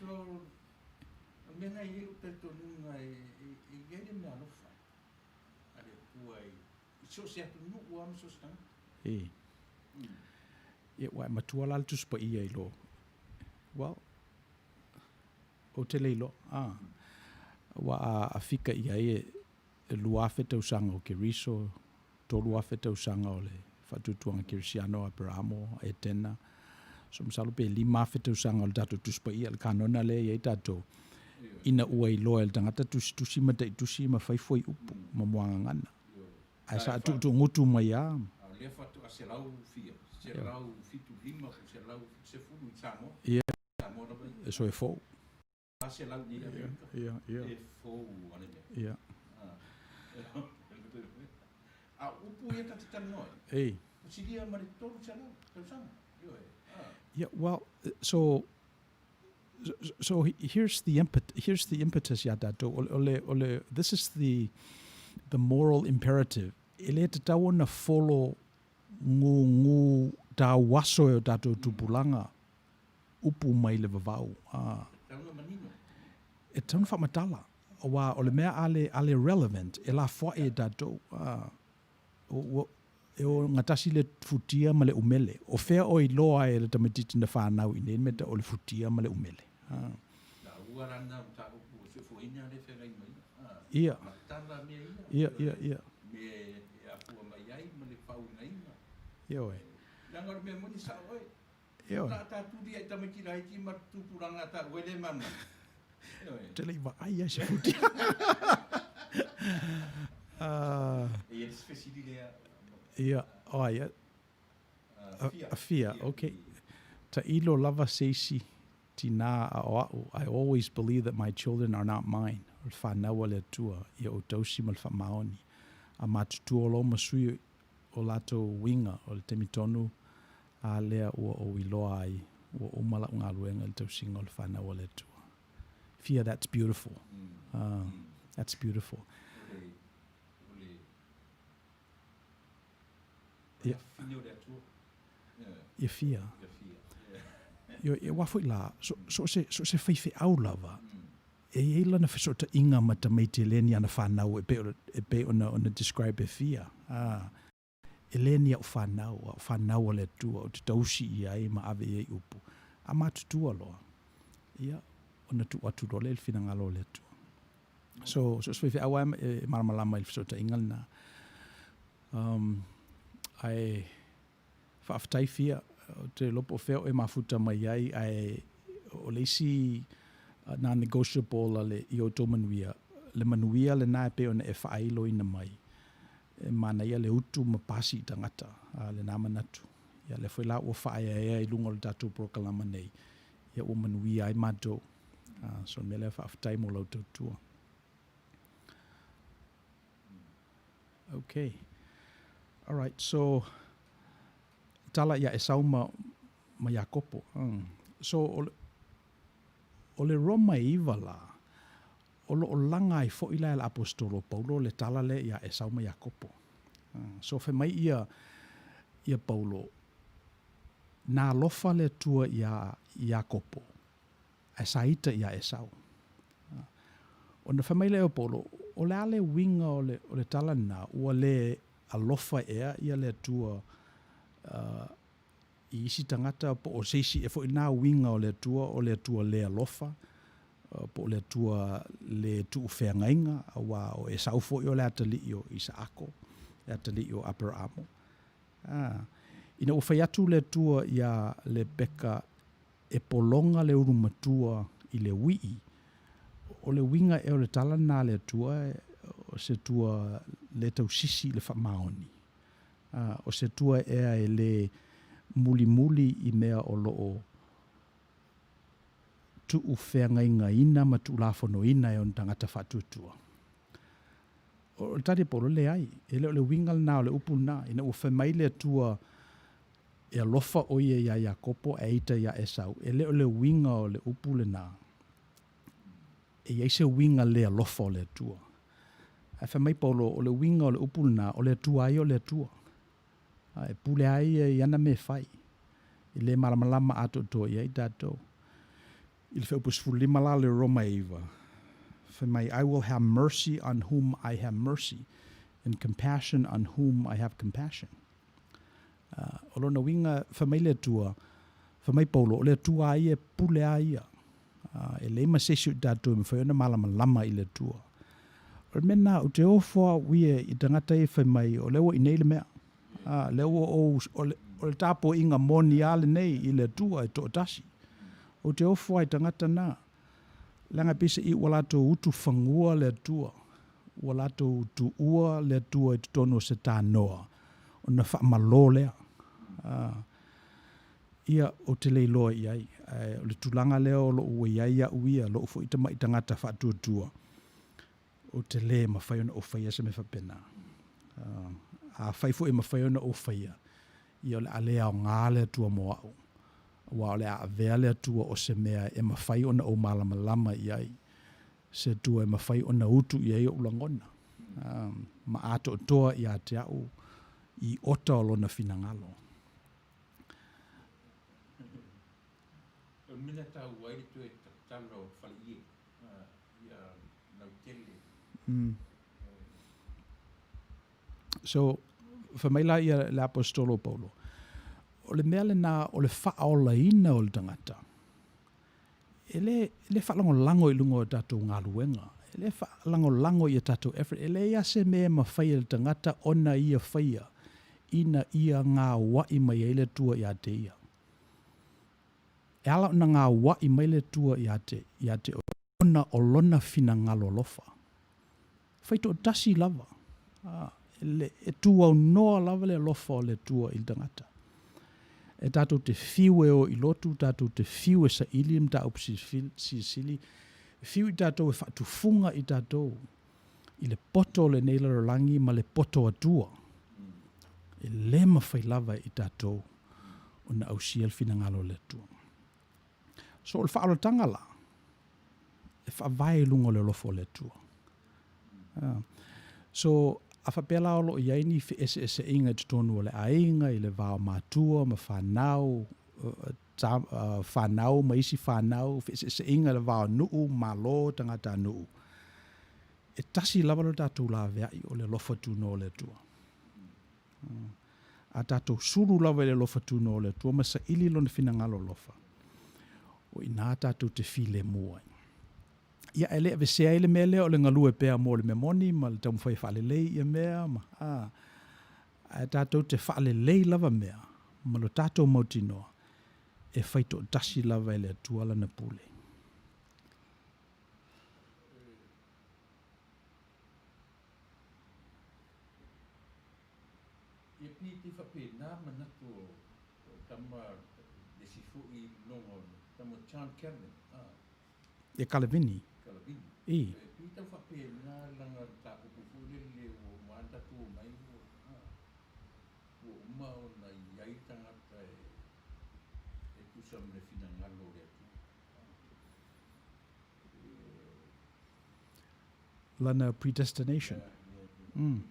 So, o le mea lena e i ai lou talitonuga e i ai le meaalofa a le Atua i so o se atunuu lava ma so o se tagata. E. Ia, ua e matua la le Tusi Paia i lo. Well, ou te le iloa. A. Ua a fika i ai e 2000 tausaga o Keriso, 3000 tausaga o le faatuatuaga kerisiano o Aperamo, Etena, so masalo pe 5000 tausaga o le tatou Tusi Paia, le kanona lea e i ai tatou, ina ua iloa e le tagata tusitusi ma taitusi ma fai fuaiupu ma muagagana. Ae sa tuutuugutu mai lava. A o lea faatoa selau fia, selau fitu lima po o selau fitu sefulu i Samoa. Ia. Samoa lava ia. So e fou. 400 nei Amerika. Ia, ia. E fou a le mea. Ia. A o upu ia ta te talanoa ai. Ei. Ua silia ma le 300 tausaga. Ioe. Yeah, well, so so here's the impet here's the impetus iā tatou. O, o le, o le, this is the the moral imperative. E le tatau ona folo ngūngū tauaso e o tatou tupulaga upu mai le vavau. A. E tatau ona manino. E tatau ona faamatala. Aua o le mea a le, a le relevant, e lafoai e tatou. A. Ua, e ogatasi le futia ma le umele. O fea o iloa ai e le tamaitiiti na fanau i nei mea o le futia ma le umele. Taua la lena mataupu o fefoina lea e feagai ma ia. Ia. Matala mea ia. Ia, ia, ia. Mea e afua mai ai ma le faauigaina. Ioe. Leaga o le mea moni sao oe. Ioe. La ta tuli ai tamaiti laiti ma tupulaga taua e le malamalama. Ioe. Ou te le i vaai lava i se futi. E i ai le isi fesili lea. Ia, o ai, a Fia, okay. Tailo lava se isi tinā a o a'u, I always believe that my children are not mine, o le fanau a le Atua, ia ou tausi ma le faamaoni. A matutua loa ma sui o latou uiga o le taimi tonu a lea ua ou iloa ai ua uma la'u galuega i le tausiga o le fanau a le Atua. Fia, that's beautiful. That's beautiful. Ia. Ia fia. Ioe, aua foi la, so, so o se, so o se faifeau lava, e i ai lana fesootaiga ma tamaiti e le ni ana fanau e pei, e pei ona, ona describe e fia. Ah, e le ni a'u fanau, a'u fanau a le Atua, ou te tausi i ai ma ave i ai upu. A matutua loa, ia, ona tuu atu loa lea i le finagalo o le Atua. So, so o se faifeau lava e malamalama i le fesootaiga lena. Um, ae faafetai fia, ou te iloa po o fea oe e mafuta mai ai, ae o le isi non-negotiable a le, i outou manuia, le manuia lena e pei ona e faaailoina mai, e manaia le utu ma pasi i tagata, a lena manatu. Ia lea foi la ua faaeaea i luga o le tatou polokalama nei, ia ua manuia ai matou. So o le mea lea faafetai mo lau tautua. Okay. All right, so tala ia Esau ma, ma Iakopo. So o le, o le Roma e iva la, o lo o laga ai foi la e le Aposetolo o Paulo le tala lea ia Esau ma Iakopo. So fai mai ia, ia Paulo, na alofa le Atua ia Iakopo, ae sa ita ia Esau. Ona fai mai lea o Paulo, o le a le uiga o le, o le tala lena, ua le alofa ea ia le Atua uh, i isi tagata po o se isi ea foi lena uiga o le Atua, o le Atua le alofa, uh, po o le Atua le tuufeagaiga, aua o Esau foi o le atalii o Isaako, le atalii o Aperaamo. Ah, ina ua fai atu le Atua iā Lepeka e pologa le ulu matua i le uii, o le uiga ea o le tala lena a le Atua, o se Atua le tausisi i le faamaoni, a, o se Atua ea e le mulimuli i mea o lo o tuufeagaigaina ma tuulafonoina e ona tagata faatuatua. O le tali a Paulo, leai, e le o le uiga lena o le upu lena, ina ua fai mai le Atua e alofa ʻo ia iā Iakopo ae ita iā Esau, e le o le uiga o le upu lena, e i ai se uiga le alofa o le Atua. Ae fai mai Paulo, o le uiga o le upu lena, o le Atua lava ia o le Atua. A e pule lava ia i ana mea e fai. E le malamalama atoatoa i ai tatou. I le fuaiupu 15 la le Roma e 9, fai mai, I will have mercy on whom I have mercy, and compassion on whom I have compassion. O lona uiga, fai mai le Atua, fai mai Paulo, o le Atua a ia e pule a ia. E leai ma se isi o i tatou e mafai ona malamalama i le Atua. O le mea lena, ou te ofo au ia i tagata ia e fai mai, o lea ua i inei le mea. Lea ua ou, o le, o le tapuaiga moni lava lenei i le Atua e toatasi. Ou te ofo lava i tagata na. Leaga e peiseai ua latou utu fagua le Atua, ua latou tuua le Atua i totonu o se tanoa, ona faamalō lea. Ia, ou te le iloa i ai, ae o le tulaga lea o lo o ua i ai au ia, lou foi tamai tagata faatuatua, ou te le mafai ona ou faia se mea faapena. Afai foi e mafai ona ou faia, ia o le a le aoga le Atua mo au, aua o le a avea le Atua o se mea e mafai ona ou malamalama i ai, se Atua e mafai ona utu i ai ou lagona, ma atoatoa ia te au i ota o Lona finagalo. O le mea na taua ai le toe tatala o faleie ia lautele. So, fai mai la ia le Aposetolo o Paulo, o le mea lena o le faaolaina o le tagata, e lē e lē faalagolago i luga o tatou galuega, e lē faalagolago i a tatou effort. E leai lava se mea e mafai e le tagata ona ia faia ina ia gaoaʻi mai ai le Atua iā te ia. E ala ona gaoaʻi mai le Atua iā te, iā te oe, ona o Lona finagalo alofa. Faitoatasi lava, a, le, e tuaunoa lava le alofa o le Atua i le tagata. E tatou te fiu e o i lotu, tatou te fiu e saili le mataupu silisili, fiu i tatou e faatufuga i tatou i le poto o lenei lalolagi ma le poto Atua. E le mafai lava e i tatou ona ausia le finagalo o le Atua. So o le faaolataga la, e faavae i luga o le alofa o le Atua. So, a faapea la o lo o i ai ni feeseeseaiga i totonu o le aiga, i le va o matua ma fanau, fanau ma isi fanau, feeseeseaiga i le va o nuu, malo, tagatanuu, e tasi lava lo tatou laveai o le alofa tunoa o le Atua. A tatou sulu lava i le alofa tunoa o le Atua ma saili Lona finagalo alofa, o i ina tatou te filemu ai. Ia, e le avesea ai le mea lea o le galue pea mo le mea moni ma le taumafai e faalelei ia mea, ma, a, ae tatou te faalelei lava mea ma lo tatou mautinoa e fai toatasi lava e le Atua Lana pule. Ia pei e faapena manatu o tama le isi foi logo o tama John Calvin a. Ia Kalevini. Kalevini. I. E pei tau faapena lana mataupu foi lele ua uma lava ona tatou omai ua a ua uma ona i ai tagata e tusa ma le finagalo o le Atua. Lana predestination. Mm.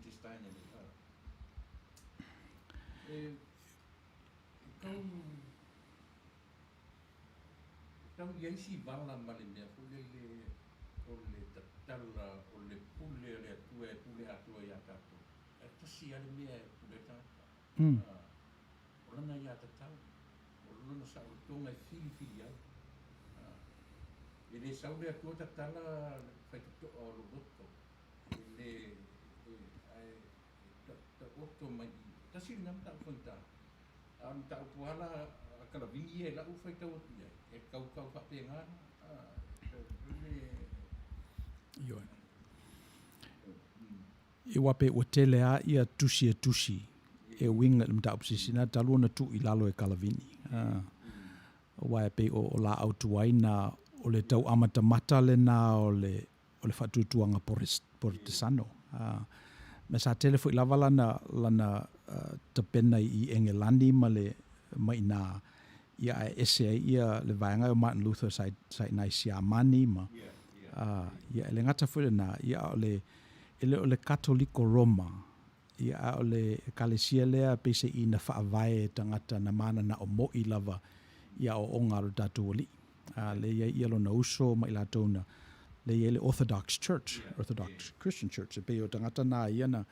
Tau i ai si vala ma le mea foi lele o le tatala o le pule a le Atua e pule atoa iā tatou. Ae tasi lava le mea e pule ai tagata. O lana aiatatau, o lona saolotoga e filifili ai. E le sau le Atua tatala le faitotoa o lou loto, e le, e, ae e taoto mai i i. Tasi lena mataupu faigata. A o le mataupu lava la a Kalavini ia i lau faitau atu i ai, e kaukau faapena la. Ioe. Aua pe ua tele lava ia tusi e tusi e uiga i le mataupu silisili talu ona tuu i lalo e Kalavini. Aua e pei o laau tuai na o le tau amatamata lena o le o le faatuatuaga Porotesano. Ma sa tele foi lava lana lana tapena i Engelani ma le ma inā ia ae ese ai ia le vaega o Martin Luther sa sa inā i Siamani ma ia e le gata foi lena ia a o le e le o le Katoliko Roma Ia, a o le Ekalesia lea peiseai na faavae e tagata na mananao moʻi lava i aoaoga a lo tatou Alii. A lea i ai ia lona uso ma i latou na, lea i ai le Orthodox Church, Orthodox Christian Church, e pei o tagata na ia na,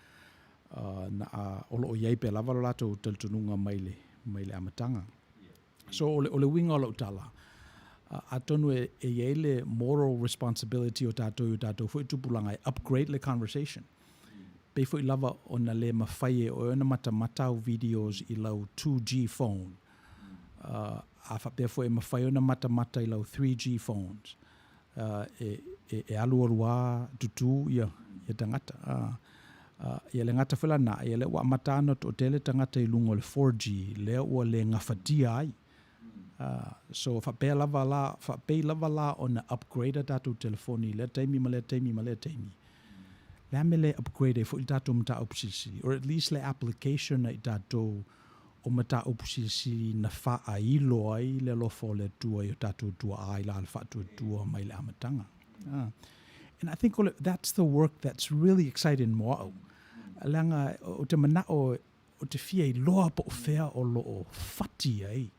na a, o lo o i ai pea lava lo latou talitonuga mai le, mai le amataga. So, o le, o le uiga o lau tala, atonu e, e i ai le moral responsibility o tatou i o tatou foi tupulaga e upgrade le conversation. Pei foi lava ona le mafai e oe ona matamata au videos i lau 2G phone. A faapea foi e mafai ona matamata i lau 3G phones, e, e, e alualu lava tutū ia, ia tagata. Ia le gata foi la na, ia lea ua amata ona toatele tagata i luga o le 4G, lea ua le gafatia ai. So faapea lava la, faapei lava la ona upgrade a tatou telefoni i lea taimi ma lea taimi ma lea taimi. Le a mea le upgrade ai foi le tatou mataupu silisili, or at least le application a i tatou o mataupu silisili na faailo ai le alofa o le Atua i o tatou tuaa i la le faatuatua mai le amataga. And I think that's the work that's really exciting mo au. Leaga ou te manao ou te fia iloa po o fea o lo o fati ai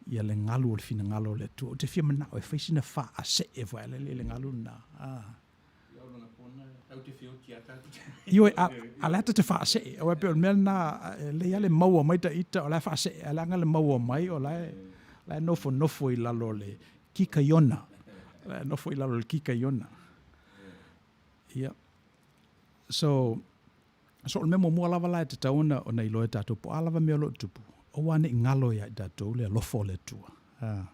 ia le galu o le finagalo o le Atua. Ou te fia manao e fai sina faasee foi a le galu lena. Ioe, a, a le ata te faasee. Aua e pei o le mea lena, e lelei lava le maua mai ta ita o la e faasee, ae leaga le maua mai o la e, la e nofonofo i lalo o le kikaiona. La e nofo i lalo o le kika Iona. Ia. So, so o le mea muamua lava la e tatau ona, ona iloa e tatou, po o a lava mea o lo o tupu, aua ne i galo ia i tatou le alofa o le Atua. Ah.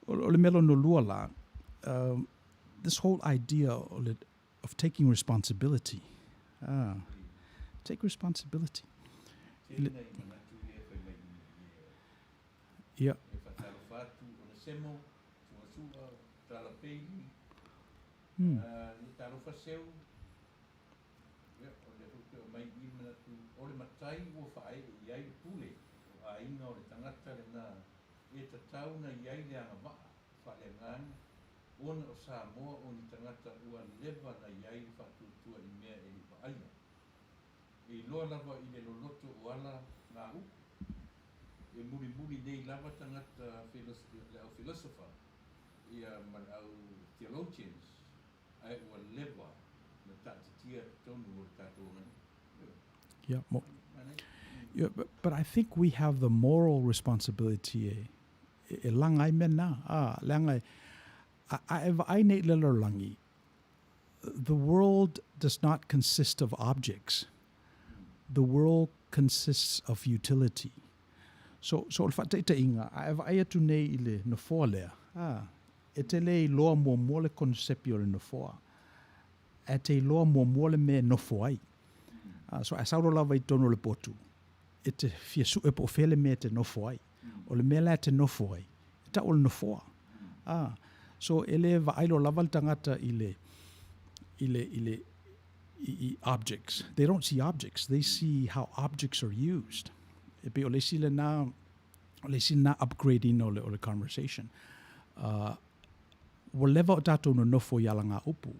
O, o le mea lona lua la, this whole idea o le, of taking responsibility. Ah. Take responsibility. Tele nai manatu ia e fai mai i Ia. E whakatalofa atu ona semo, suasua, tala peili, ia talofa seu, ia, o lea foi toe aumai i i le manatu, o le matai ua faaee i ai le pule o aiga o le tagata lena e tatau na i ai le agavaa faaleagaga ona o Samoa o ni tagata ua leva na i ai le faatuatua i mea e le i vaaia. E iloa lava i le loloto o ala ngā upu. E mulimuli nei lava tagata le au philosopher ia ma le au theologians ae ua leva na taatitia totonu o le tatou aganuu. Ioe. Yeah, mo, yeah, but I think we have the moral responsibility e, e, e laga ai mea na. Ah, leaga e, a, a e vaai nei i le lalolagi, the world does not consist of objects. The world consists of utility. So, so o le faataitaiga, a e vaai atu nei i le nofoa lea, ah, e te le iloa muamua le konesepi o le nofoa. E te iloa muamua le mea e nofo ai. Ah, so a sau loa lava i totonu o le potu, e te fia sue po o fea le mea e te nofo ai. O le mea la e te nofo ai, e tau o le nofoa. Ah, so e le vaai loa lava le tagata i le, i le, i le, i, i objects. They don't see objects, they see how objects are used. E pei o le isi lena, o le isi lena upgrade ina o le, o le conversation. Ua leva o tatou nonofo i alagaupu.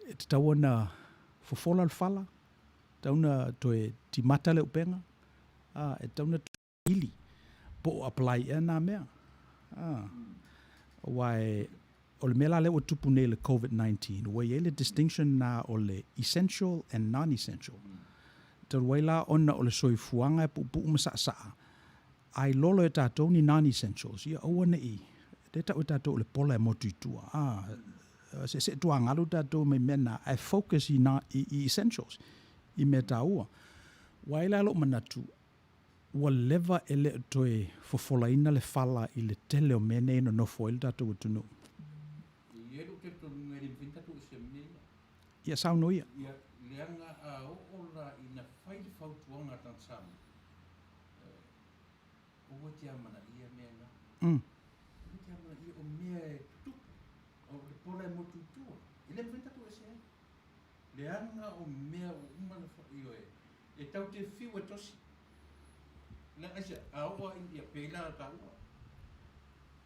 E tatau ona fofola le fala, tatau ona toe timata le upega, e tatau ona ili po o apply ea nā mea. Aua e, o le mea la lea ua tupu nei i le Covid-19, ua i ai le distinction na o le essential and non-essential. Talu ai la ona o le soifuaga e puupuu ma saasaa, a ilolo e tatou ni non-essentials, ia aua ne i, lea e tau e tatou o le pola e motu i tua. Seesee tuagalu tatou mai mea na, ae focus i, na, i, i essentials, i mea taua. Ua ai la lou manatu, ua leva e le o toe fofolaina le fala i le tele o mea nei e nonofo ai le tatou atunuu. E i ai lou talitonuga e le mafai ona tatou ese ma mea ia. Ia saunoa ia. Ia, leaga a oo la ina fai le fautuaga a tagata Samoa, aua te amanaia mea na. Aua te amanaia o mea e tutupu, o le pola e motu i tua. E le mafai ona tatou ese ai. Leaga o mea ua uma ona fai, ioe, e tau te fiu e tosi. Leaga aisea, a oo a ia pēlā taua.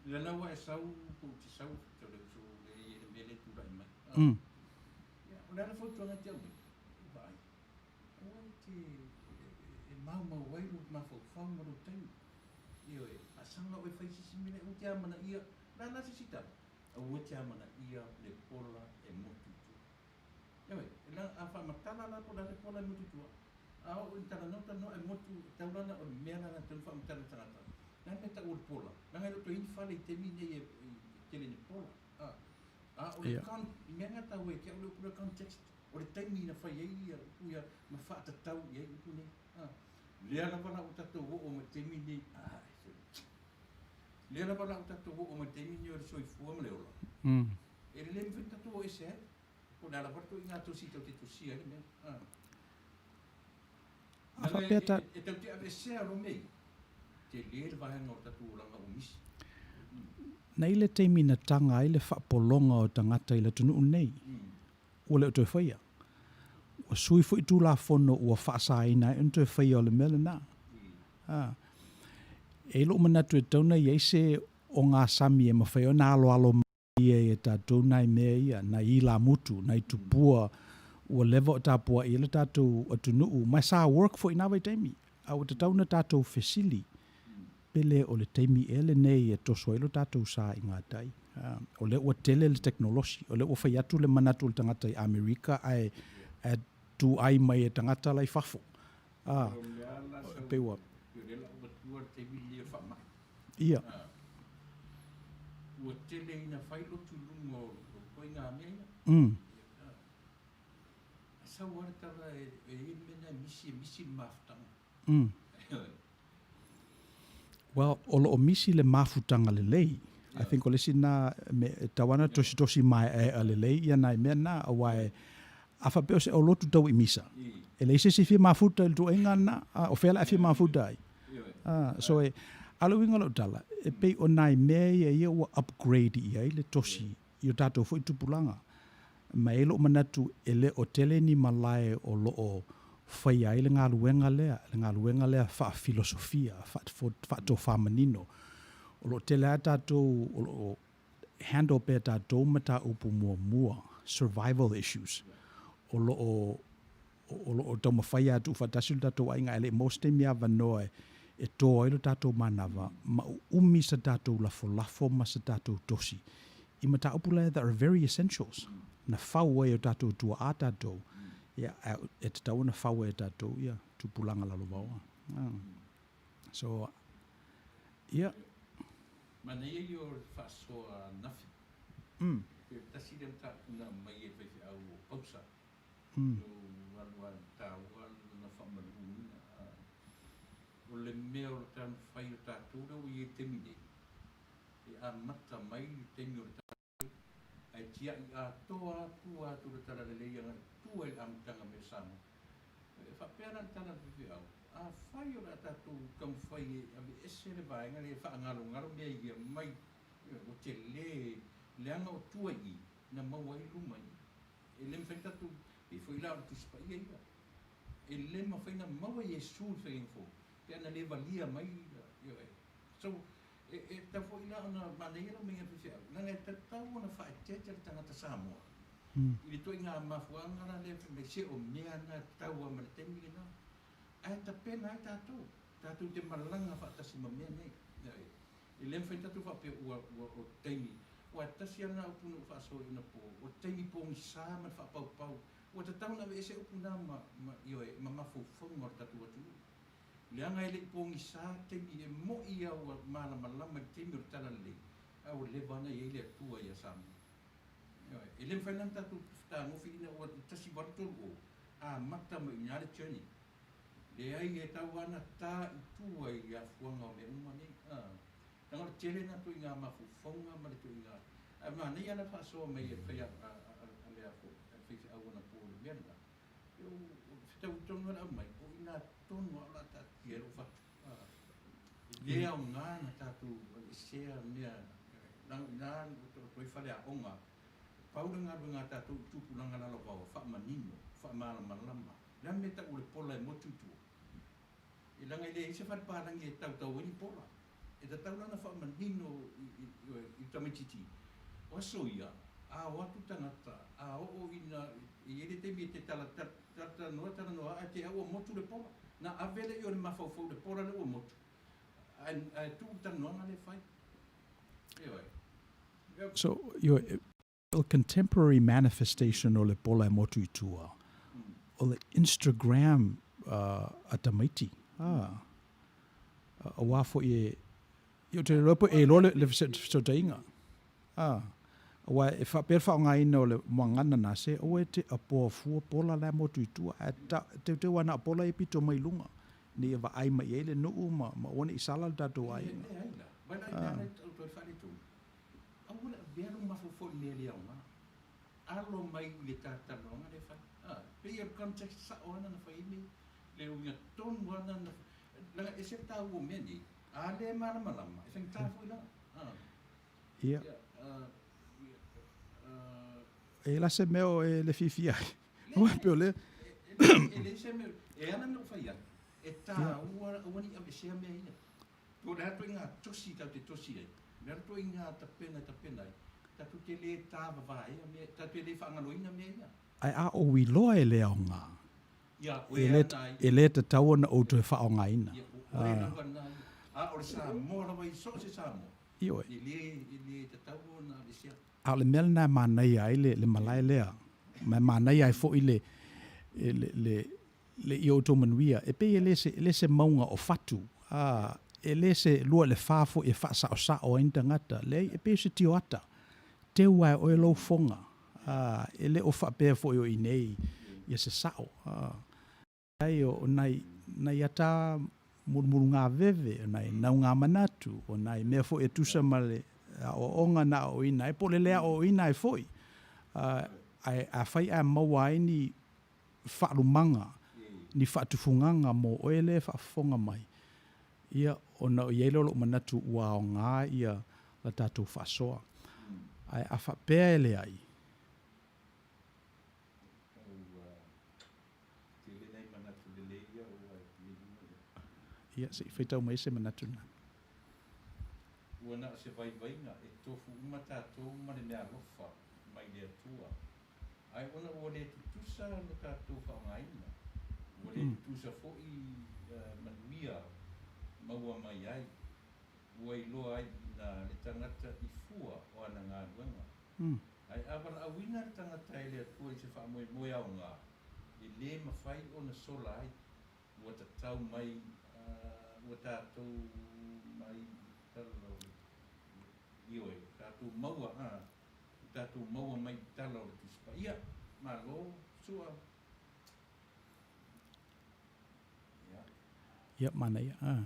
Lea la ua e sau po o te sau te le uso le i le mea le tulai mai. Ia, o le a le fautuaga e te aumai? Vaai. Aua e te e maumau ai lou mafaufau ma lou taimi. Ioe, a saga oe fai se isi mea, aua te amanaia, o le a la se isi tala? Aua te amanaia le pola e motu i tua. Ioe, e la, a faamatala la po o le a le pola e motu i tua, a oo ina talanoa talanoa e motu, e tau la na o le mea la na tatau ona faamatala e le tagata, o le a le mea e tau o le pola? Leaga e le o toe i ai ni fale i le taimi lenei e tele ina pola. A, a o le con, i mea na taua ia te au le upu lea context, o le taimi na fai ai ia upu ia ma faatatau i ai upu nei. A, lea lava la ua tatou oo mai le taimi lenei, a, lea lava la ua tatou oo mai le taimi lenei o le soifua ma le ola. E lelei mafai ona tatou o ese ai. Po o le a lava le ituaiga tosi tou te tosia ai le mea. A. A faapea ta... E tau te aveesea loa mea ia, tele le vaega o le tatou olaga ua misi. Na i le taimi na taga ai le faapologa o tagata i le atunuu lenei, ua le o toe faia. Ua sui foi Tulafono ua faasaina ai ona toe faia o le mea lena. A. E i ai lou manatu e tatau ona i ai se ogasami e mafai ona aloalo mai ai e tatou nai mea ia, nai ilamutu, nai tupua ua leva o tapuai ai le tatou atunuu, ma sa work foi i na vaitaimi. A ua tatau ona tatou fesili, pe le o le taimi ea lenei e toso ai lo tatou sa i gatai. O lea ua tele le tekonolosi, o lea ua fai atu le manatu o le tagata i Amerika ae ae tu-ai mai e tagata la i fafo. E pei ua... Ia. Ua tele ina fai lotu i luga o ituaiga mea ia. Ae sau lava le tala e i ai le mea lena e misi, e misi le mafutaga. Well, o lo o misi le mafutaga lelei. I think o le isi lena mea e tatau lava ona tositosi maeaea lelei ia nai mea na, aua e, a faapea o se aulotu tau i misa, e leai se isi e fia mafuta i le tuuaiga lena, a o fea la e fia mafuta ai? So e, a o le uiga o lau tala, e pei o nai mea ia ia ua upgrade i ai le tosi i o tatou foi tupulaga. Ma e i ai lou manatu e le o tele ni malae o lo o faia ai le galuega lea, le galuega lea faafilosofia, faatofamanino. O lo o tele lava tatou o lo o handle pea tatou mataupu muamua, survival issues, o lo o o lo o taumafai lava e tuufaatasi lo tatou aiga ae le i maua se taimi avanoa e to ai lo tatou manava ma uumi sa tatou lafolafo ma sa tatou tosi i mataupu la that are very essentials na fau ai e o tatou tuaa tatou ia e tatau ona fau ai e tatou ia tupulaga lalovaoa. So ia. Manaia ia o le faasoa nafi. Pe tasi lea mataupu na aumai e le faifeau o Pausa. Ua alu lava i taua lona faamaluina. O le mea o le taumafai o tatou lea ua i ai i le taimi nei, e amata mai le taimi o le tatou, ae tiai atoa atu atu le talalelei agai i tua i le amataga mai o Samoa. E faapea la le tala a le faifeau, afai o le a tatou taumafai e aveese le vaega lea e faagalogalo mea ia mai, ua tele leaga o tua i i na maua ai luma i i. E le mafai ona tatou, pei foi la o le Tusi Paia ia, e le mafai ona maua Iesu i le faiga fou pe ana le valia mai, ioe. So, e, e tatau foi la ona manaia lau maiga faifeau, leaga e tatau ona faaeteete le tagata Samoa i le ituaiga mafuaaga la lea fai mai, se o mea na e tatau lava ma le taimi lena, ae tapena ai tatou, tatou te malaga faatasi ma mea nei. Ioe. E le mafai ona tatou faapea ua, ua, o le taimi, aua e tasi lava lena upu na ou faasoa i ona po, o le taimi pogisa ma le faapaupau. Ua tatau ona aveese upu na ma, ma, ioe, ma mafaufauga o le tatou atunuu. Leaga e le i pogisa taimi e mo'i lava ua malamalama i le taimi o le talalelei, a ua leva ona i ai le Atua ia Samoa. Ioe, e le mafai la ona tatou fetagofi ina ua 1830 amata mai i ina le journey. Leai, e tau lava ona ta i tua i le afuaga o mea uma nei. Leaga o le tele lena ituaiga mafaufauga ma le ituaiga, ae manaia la le faasoa mai e le fai a le faifeau anapo i le mea lena. O le fetaui tonu lava le aumai, o i ina tonu lava o le a taatia ai lou fatu. E le aoga ona tatou aveesea mea, leaga o i ina o toe faleaoga. Pau le galuega a tatou i tupulaga lalovaoa, faamanino, faamalamalama. O le a le mea e tau o le pola e motu i tua? E leaga e leai se fale palagi e tautau ai ni pola. E tatau la ona faamanino i le tamaitiiti, o aso ia, a o atu tagata, a oo ina e i ai le taimi e te talanoa talanoa ae te au ua motu le pola. Na ave lea i o le mafaufau i le pola lea ua motu, ae tuu le talanoaga lea e fai. Ioe. So, ioe, O le contemporary manifestation o le pola e motu i tua, o le Instagram a tamaiti. Aua foi e, i o te iloa po e iloa le fesootaiga. Aua e faapea le faaaogaina o le muagana na se, aua e te apoa fua pola la e motu i tua, ae teuteu lava na o pola ia pito mai luga, ina ia vaai mai i ai le nuu ma aua ne i sala le tatou aiga. Leai la, vai la i lalo e toe faaletonu. Aua le avea lou mafaufau i mea le aoga. Alo mai i le talatalanoaga lea e fai. A, pei o le context sao lava na fai ai mea ia. Le uiga tonu lava na, leaga e ese le taua o mea nei, a le malamalama, e faigata foi la. A. Ia. Ia, ia, E la se mea o e le fiafia ai. Aua pei o lea. E leai se mea, e ala ona ou fai atu, e taua aua ne i aveesea mea ia. Po o le a ituaiga tosi tatou te tosi ai, o le a ituaiga tapena e tapena ai, tatou te le tavavaea mea, tatou te le faagaloina mea ia. Ae a ou iloa e le aoga, Ia, o ea na ia. e le tatau ona ou toe faaaogaina. Ia, o oe lava na ia. A o le Samoa lava ia, so o se Samoa, Ioe. e le, e le tatau ona aveesea. A o le mea lena e manaia ai le, le malae lea, ma e manaia ai foi le, le, le, le ia outou manuia, e pei e le se, e le se mauga o fatu, a, e le se lua i le fa foi e faasaosao ai ni tagata. Leai, e pei o se tioata. Teu lava e oe lou foga. A, e le o faapea foi o i inei ia se sao. A, leai, o nai, nai ata mulumulugaveve, o nai naugamanatu, o nai mea foi e tusa ma le aoaoga na aoaoina ai, po o le le aoaoina ai foi. A, ae afai ae maua ai ni faalumaga, ni faatufugaga mo oe lea e faafofoga mai, ia, ona i ai lea o lou manatu ua aoga ia la tatou faasoa. Ae a faapea e leai. Ia, se i faitau mai se manatu lena. Ua na o se vaivaiga e tofu uma tatou ma le meaalofa mai le Atua. Ae ona ua le tutusa lo tatou faaaogaina, ua le tutusa foi manuia maua mai ai, ua iloa ai i ina le tagata i fua o ana galuega. Ae a valaauina le tagata e le Atua i se faamoemoe aoga, e le mafai ona sola ai, ua tatau mai, ua tatou mai i tala o le Ioe, tatou maua, Ua tatou maua mai i tala o le Tusi Paia. Malo, Sua. Ia. Ia, manaia. Ah.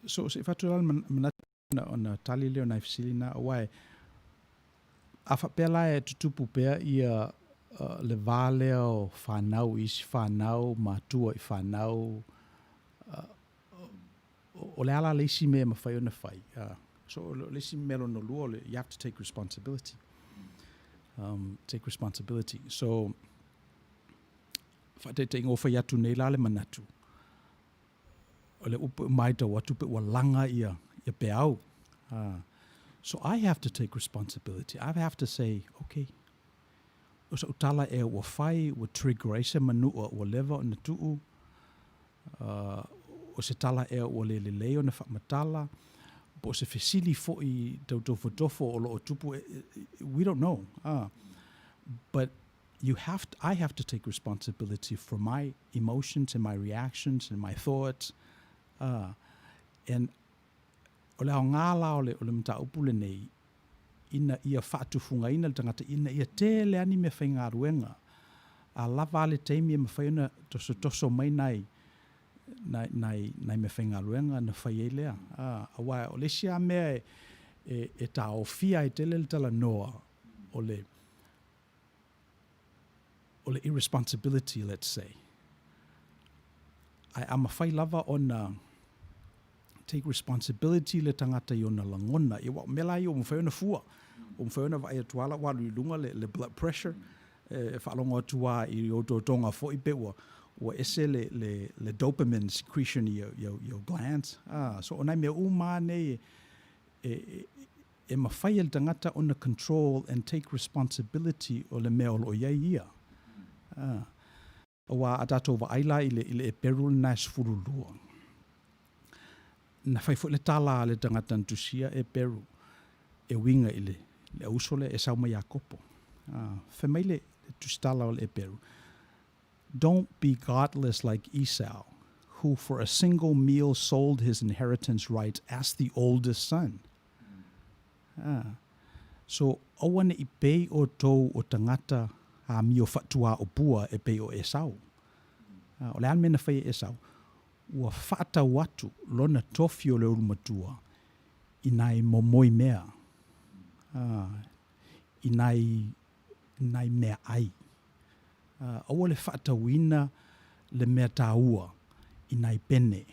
So, se i fatu la le manatu ona, ona tali lea o nai fesili na, aua e, a faapea la e tutupu pea ia uh, le va lea o whanau i isi whanau, matua i whanau, uh, O le a la le isi mea e mafai ona fai? So o le isi mea lona lua o le you have to take responsibility. Take responsibility. So faataitaiga ua fai atu nei la le manatu, o le upu e matau atu pe ua laga ia, ia peau. So I have to take responsibility. I have to say, okay, o sa'u tala ea ua fai, ua trigger ai se manua ua leva ona tuu, o se tala ea ua le lelei ona faamatala, po o se fesili foi tau tofotofo o lo o tupu, we don't know. But you have to, I have to take responsibility for my emotions and my reactions and my thoughts. And o le aoga la o le, o le mataupu lenei, ina ia faatufugaina le tagata ina ia tele lava ni meafaigaluega, a lava a le taimi e mafai ona tosotoso mai nai, nai, nai, nai meafaigaluega ona fai ai lea. A, aua o le isi lava mea e, e, e taofia ai tele le talanoa o le, o le irresponsibility, let's say. Ae a mafai lava ona take responsibility le tagata i ona lagona, ia aua o mea la ia ua mafai ona fua. Ua mafai ona vaai atu lava la ua alu i luga le, le blood pressure, e faalogo atu lava i otootoga foi pe ua, ua ese le, le, le dopamine secretion i ou glands. Ah, so o nai mea uma lava nei e, e, e mafai e le tagata ona control and take responsibility o le mea o lo o i ai ia. Ah. Aua a tatou vaai la i le, i le eperu lena e 12, na fai foi le tala a le tagata na tusia eperu e uiga i le, le auso lea, Esau ma Iakopo. Ah, fai mai le, le tusitala o le eperu, Don't be godless like Esau, who for a single meal sold his inheritance rights as the oldest son. Ah. So, aua ne i pei outou o tagata amio faatuaopua e pei o Esau. Ah, o le a le mea na fai e Esau? Ua faatau atu lona tofi o le ulumatua i nai momoi mea, ah, i nai, nai meaai. Aua le faatauina le mea taua i nai pene.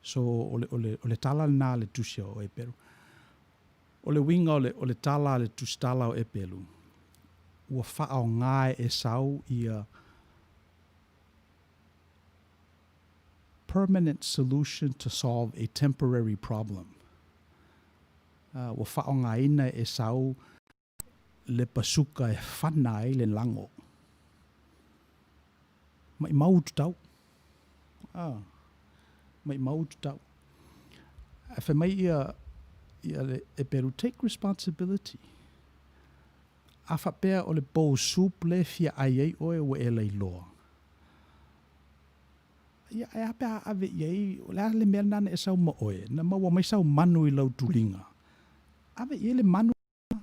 So, o le, o le, o le tala lena a le Tusi o Eperu. O le uiga o le, o le tala a le Tusitala o Eperu, ua faaaoga e Esau ia permanent solution to solve a temporary problem. Ua faaaogaina e Esau le pasuka e fana ai le lago. Maʻimau ututau. Ah, maʻimau ututau. Ae fai mai ia, ia le Eperu, take responsibility. A faapea o le bowl soup le e fia ʻai ai ʻoe ua e lailoa. Ia, ae a pe a ave i ai, o le a le mea lena na e sau ma oe, na maua mai sau manu i lau tuliga, ave i ai le manu lena,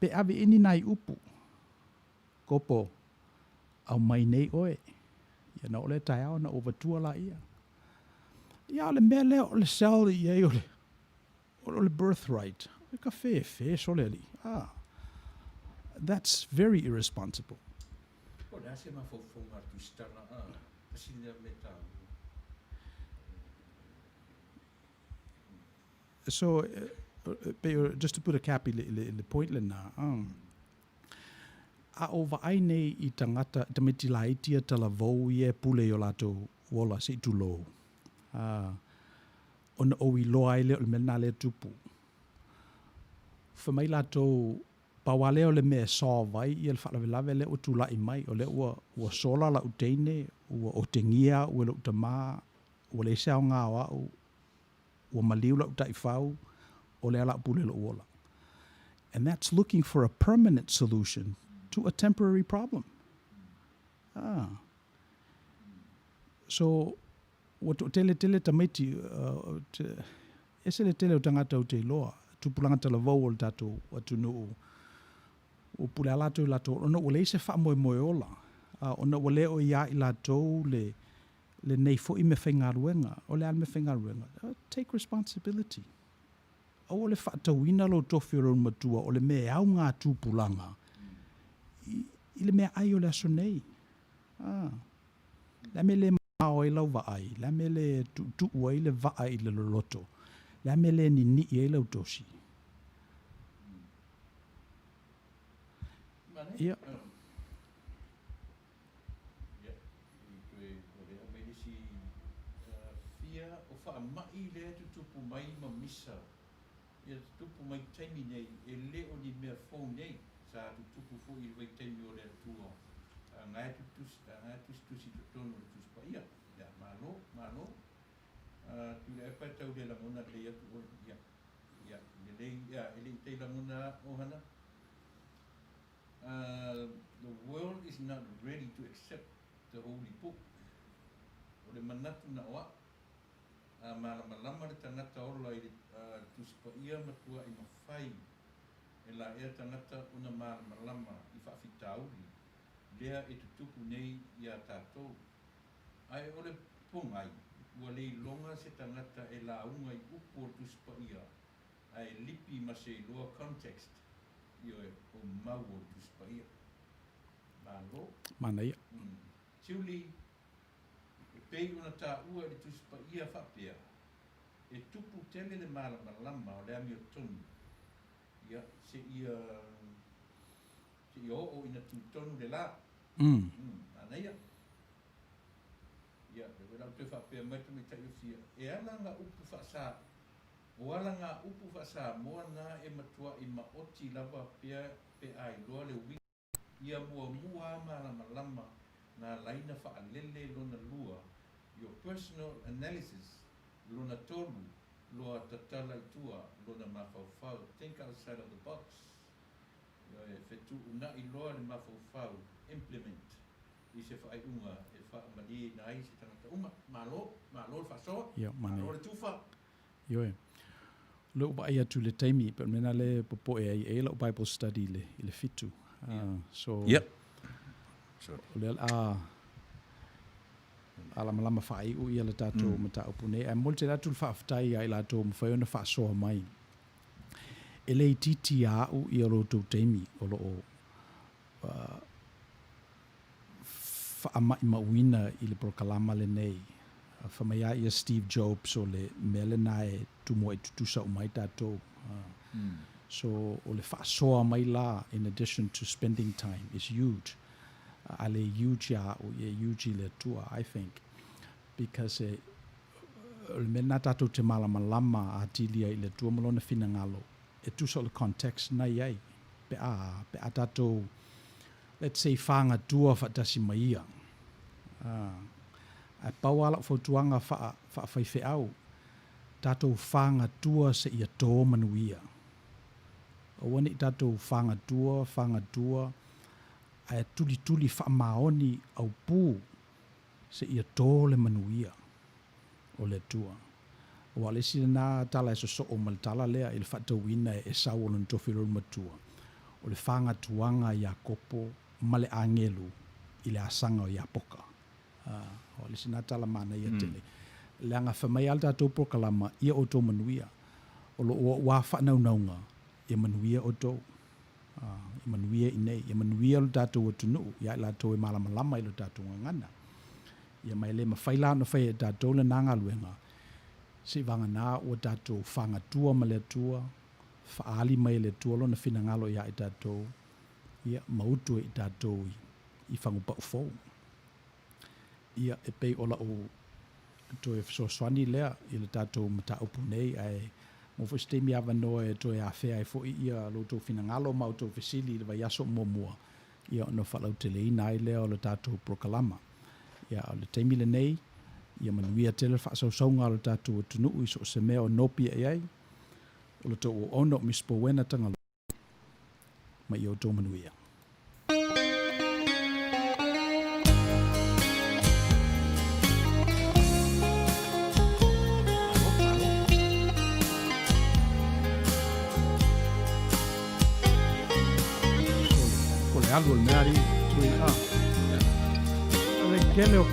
pe ave i ai ni nai upu, Kopo, aumai nei oe, ia na oo lea taeao ona ou avatua laia. Ia, a o le mea lea o le sell i ai o le, o le birthright, e ka fefe sole alii. Ah, that's very irresponsible. Po o le a se mafaufauga a le Tusitala, a, tasi lea mea taua. So, pei o, just to put a cap i le, i le point lena, a o vaai nei i tagata, tamaiti laiti ia talavou ia e pule i o latou ola se i tulou, ona ou iloa ai lea o le mea lena lea e tupu. Fai mai latou, pau lava lea o le mea e solve ai ia le faalavelave lea ua tulai mai, o lea ua, ua sola lau teine, ua otegia au e lou tamā, ua leai se aoga o au, ua maliu lau taifau, o lea o le a ou pule i lou ola. And that's looking for a permanent solution to a temporary problem. Ah. So, ua toatele tele tamaiti, ese le tele o tagata ou te iloa, tupulaga talavou o le tatou atunuu, ua pule lava latou i latou ona ua leai se faamoemoe ola, ona ua le o ia i latou le lenei foi meafaigaluega. O le a le meafaigaluega? Take responsibility. Aua le faatauina lou tofi o lou matua o le mea e au ngā tupulaga i le meaai o le aso nei. Ah. Le a mea le mao ai lau vaai? Le a mea le tuutuu ai le vaa i le loloto? Le a mea le ninii ai lau tosi? Ia. Ia, i toe o lea aumai le isi fia o faamai lea e tutupu mai ma misa ia tutupu mai taimi nei e le o ni mea fou nei sa tutupu foi i le vaitaimi o le Atua a na e tutusi a na e tusitusi i totonu o le Tusi Paia. Ia, malo, malo. Tuilaepa e tau le lagona lelei atu oe. Ia, ia, lelei, ia, e le i tai lagona ohana. The world is not ready to accept the holy book. O le manatu na o a'u, a malamalama le tagata ola i le Tusi Paia matua'i mafai e laea tagata ona malamalama i faafitauli lea e tutupu nei iā tatou. Ae o le pogai, ua le iloga se tagata e lauga i upu o le Tusi Paia ae lipi ma se iloa context Ioe, o mau o le Tusi Paia. Malo. Manaia. Tiuli, e pei ona taua i le Tusi Paia faapea, e tupu tele le malamalama o le amiotonu, ia, seia, seia oo ina tutonu le la. Manaia. Ia, lea foi la ua toe faapea mai le tamaitai o Fia, e ala nga upu faasa, O ala ngā upu faa-Samoa na e matuaʻi maoti lava pea pe a iloa le uiga ia muamua a malamalama ngā laina faalele lona lua, your personal analysis, lona tolu, loa tatala i tua lona mafaufau, think outside of the box, ioe, fetuunaʻi loa le mafaufau, implement. i se faaiuga e faamalieina ai se tagata uma. Malo, malo le faasoa, Ia, malo manaia. le tufa. Ioe. O lea ua vaai atu i le taimi, pei o le mea lena lea e popoe ai, e i ai lau Bible study i le, i le fitu. So, Yep. o lea o le a lamalama faaiu ia le tatou mataupu nei. Ae momoli tele atu le faafetai ia i latou ua mafai ona faasoa mai. E le itiiti ia au ia lo outou taimi o lo o faamaimauina i le polokalama lenei. Fai mai lava ia Steve Jobs o le mea lena e tumu ai tutusa uma ai tatou. So o le faasoa mai la in addition to spending time is huge. A le huge ia au, e huge i le Atua I think because e, o le mea lena tatou te malamalama atili ai i le Atua ma lona finagalo e tusa o le context na i ai pe a, pe a tatou let's say fagatua faatasi ma ia. Ae pau lava lau fautuaga faa, faafaifeau, tatou fagatua seia tō manuia. Aua ne i tatou fagatua, fagatua, ae tulituli faamaoni aupū. Seia tō le manuia o le Atua. Aua o le isi lena tala e sosoo ma le tala lea i le faatauina e Esau o lona tofi lolomatua, o le fagatuaga a Iakopo ma le agelu i le asaga o Iapoka. O le isi lena tala manaia tele. Leaga fai mai lava le tatou polokalama, ia outou manuia. O lo o ua faanaunauga, ia manuia outou. Ia manuia i inei, ia manuia lo tatou atunuu ia i latou e malamalama i lo tatou gagana. Ia ma e le mafai la ona faia e tatou lena galuega, seivagana ua tatou fagatua ma le Atua, faaali mai e le Atua Lona finagalo ia i tatou, ia, ma utu ai i tatou i fagupau fou. Ia, e pei o lau toe fesoasoani lea i le tatou mataupu nei, ae maua foi se taimi avanoa e toe afea ai foi ia lo outou finagalo ma outou fesili i le vaiaso muamua, ia ona faalauteleina ai lea o le tatou polokalama. Ia, a o le taimi lenei, ia manuia tele le faasausauga a lo tatou atunuu i so o se mea o nopi i ai. O le tou auauna o Miss Powena Tagaloa, ma ia outou manuia. O le alu o le mea alii tui a. O le tele o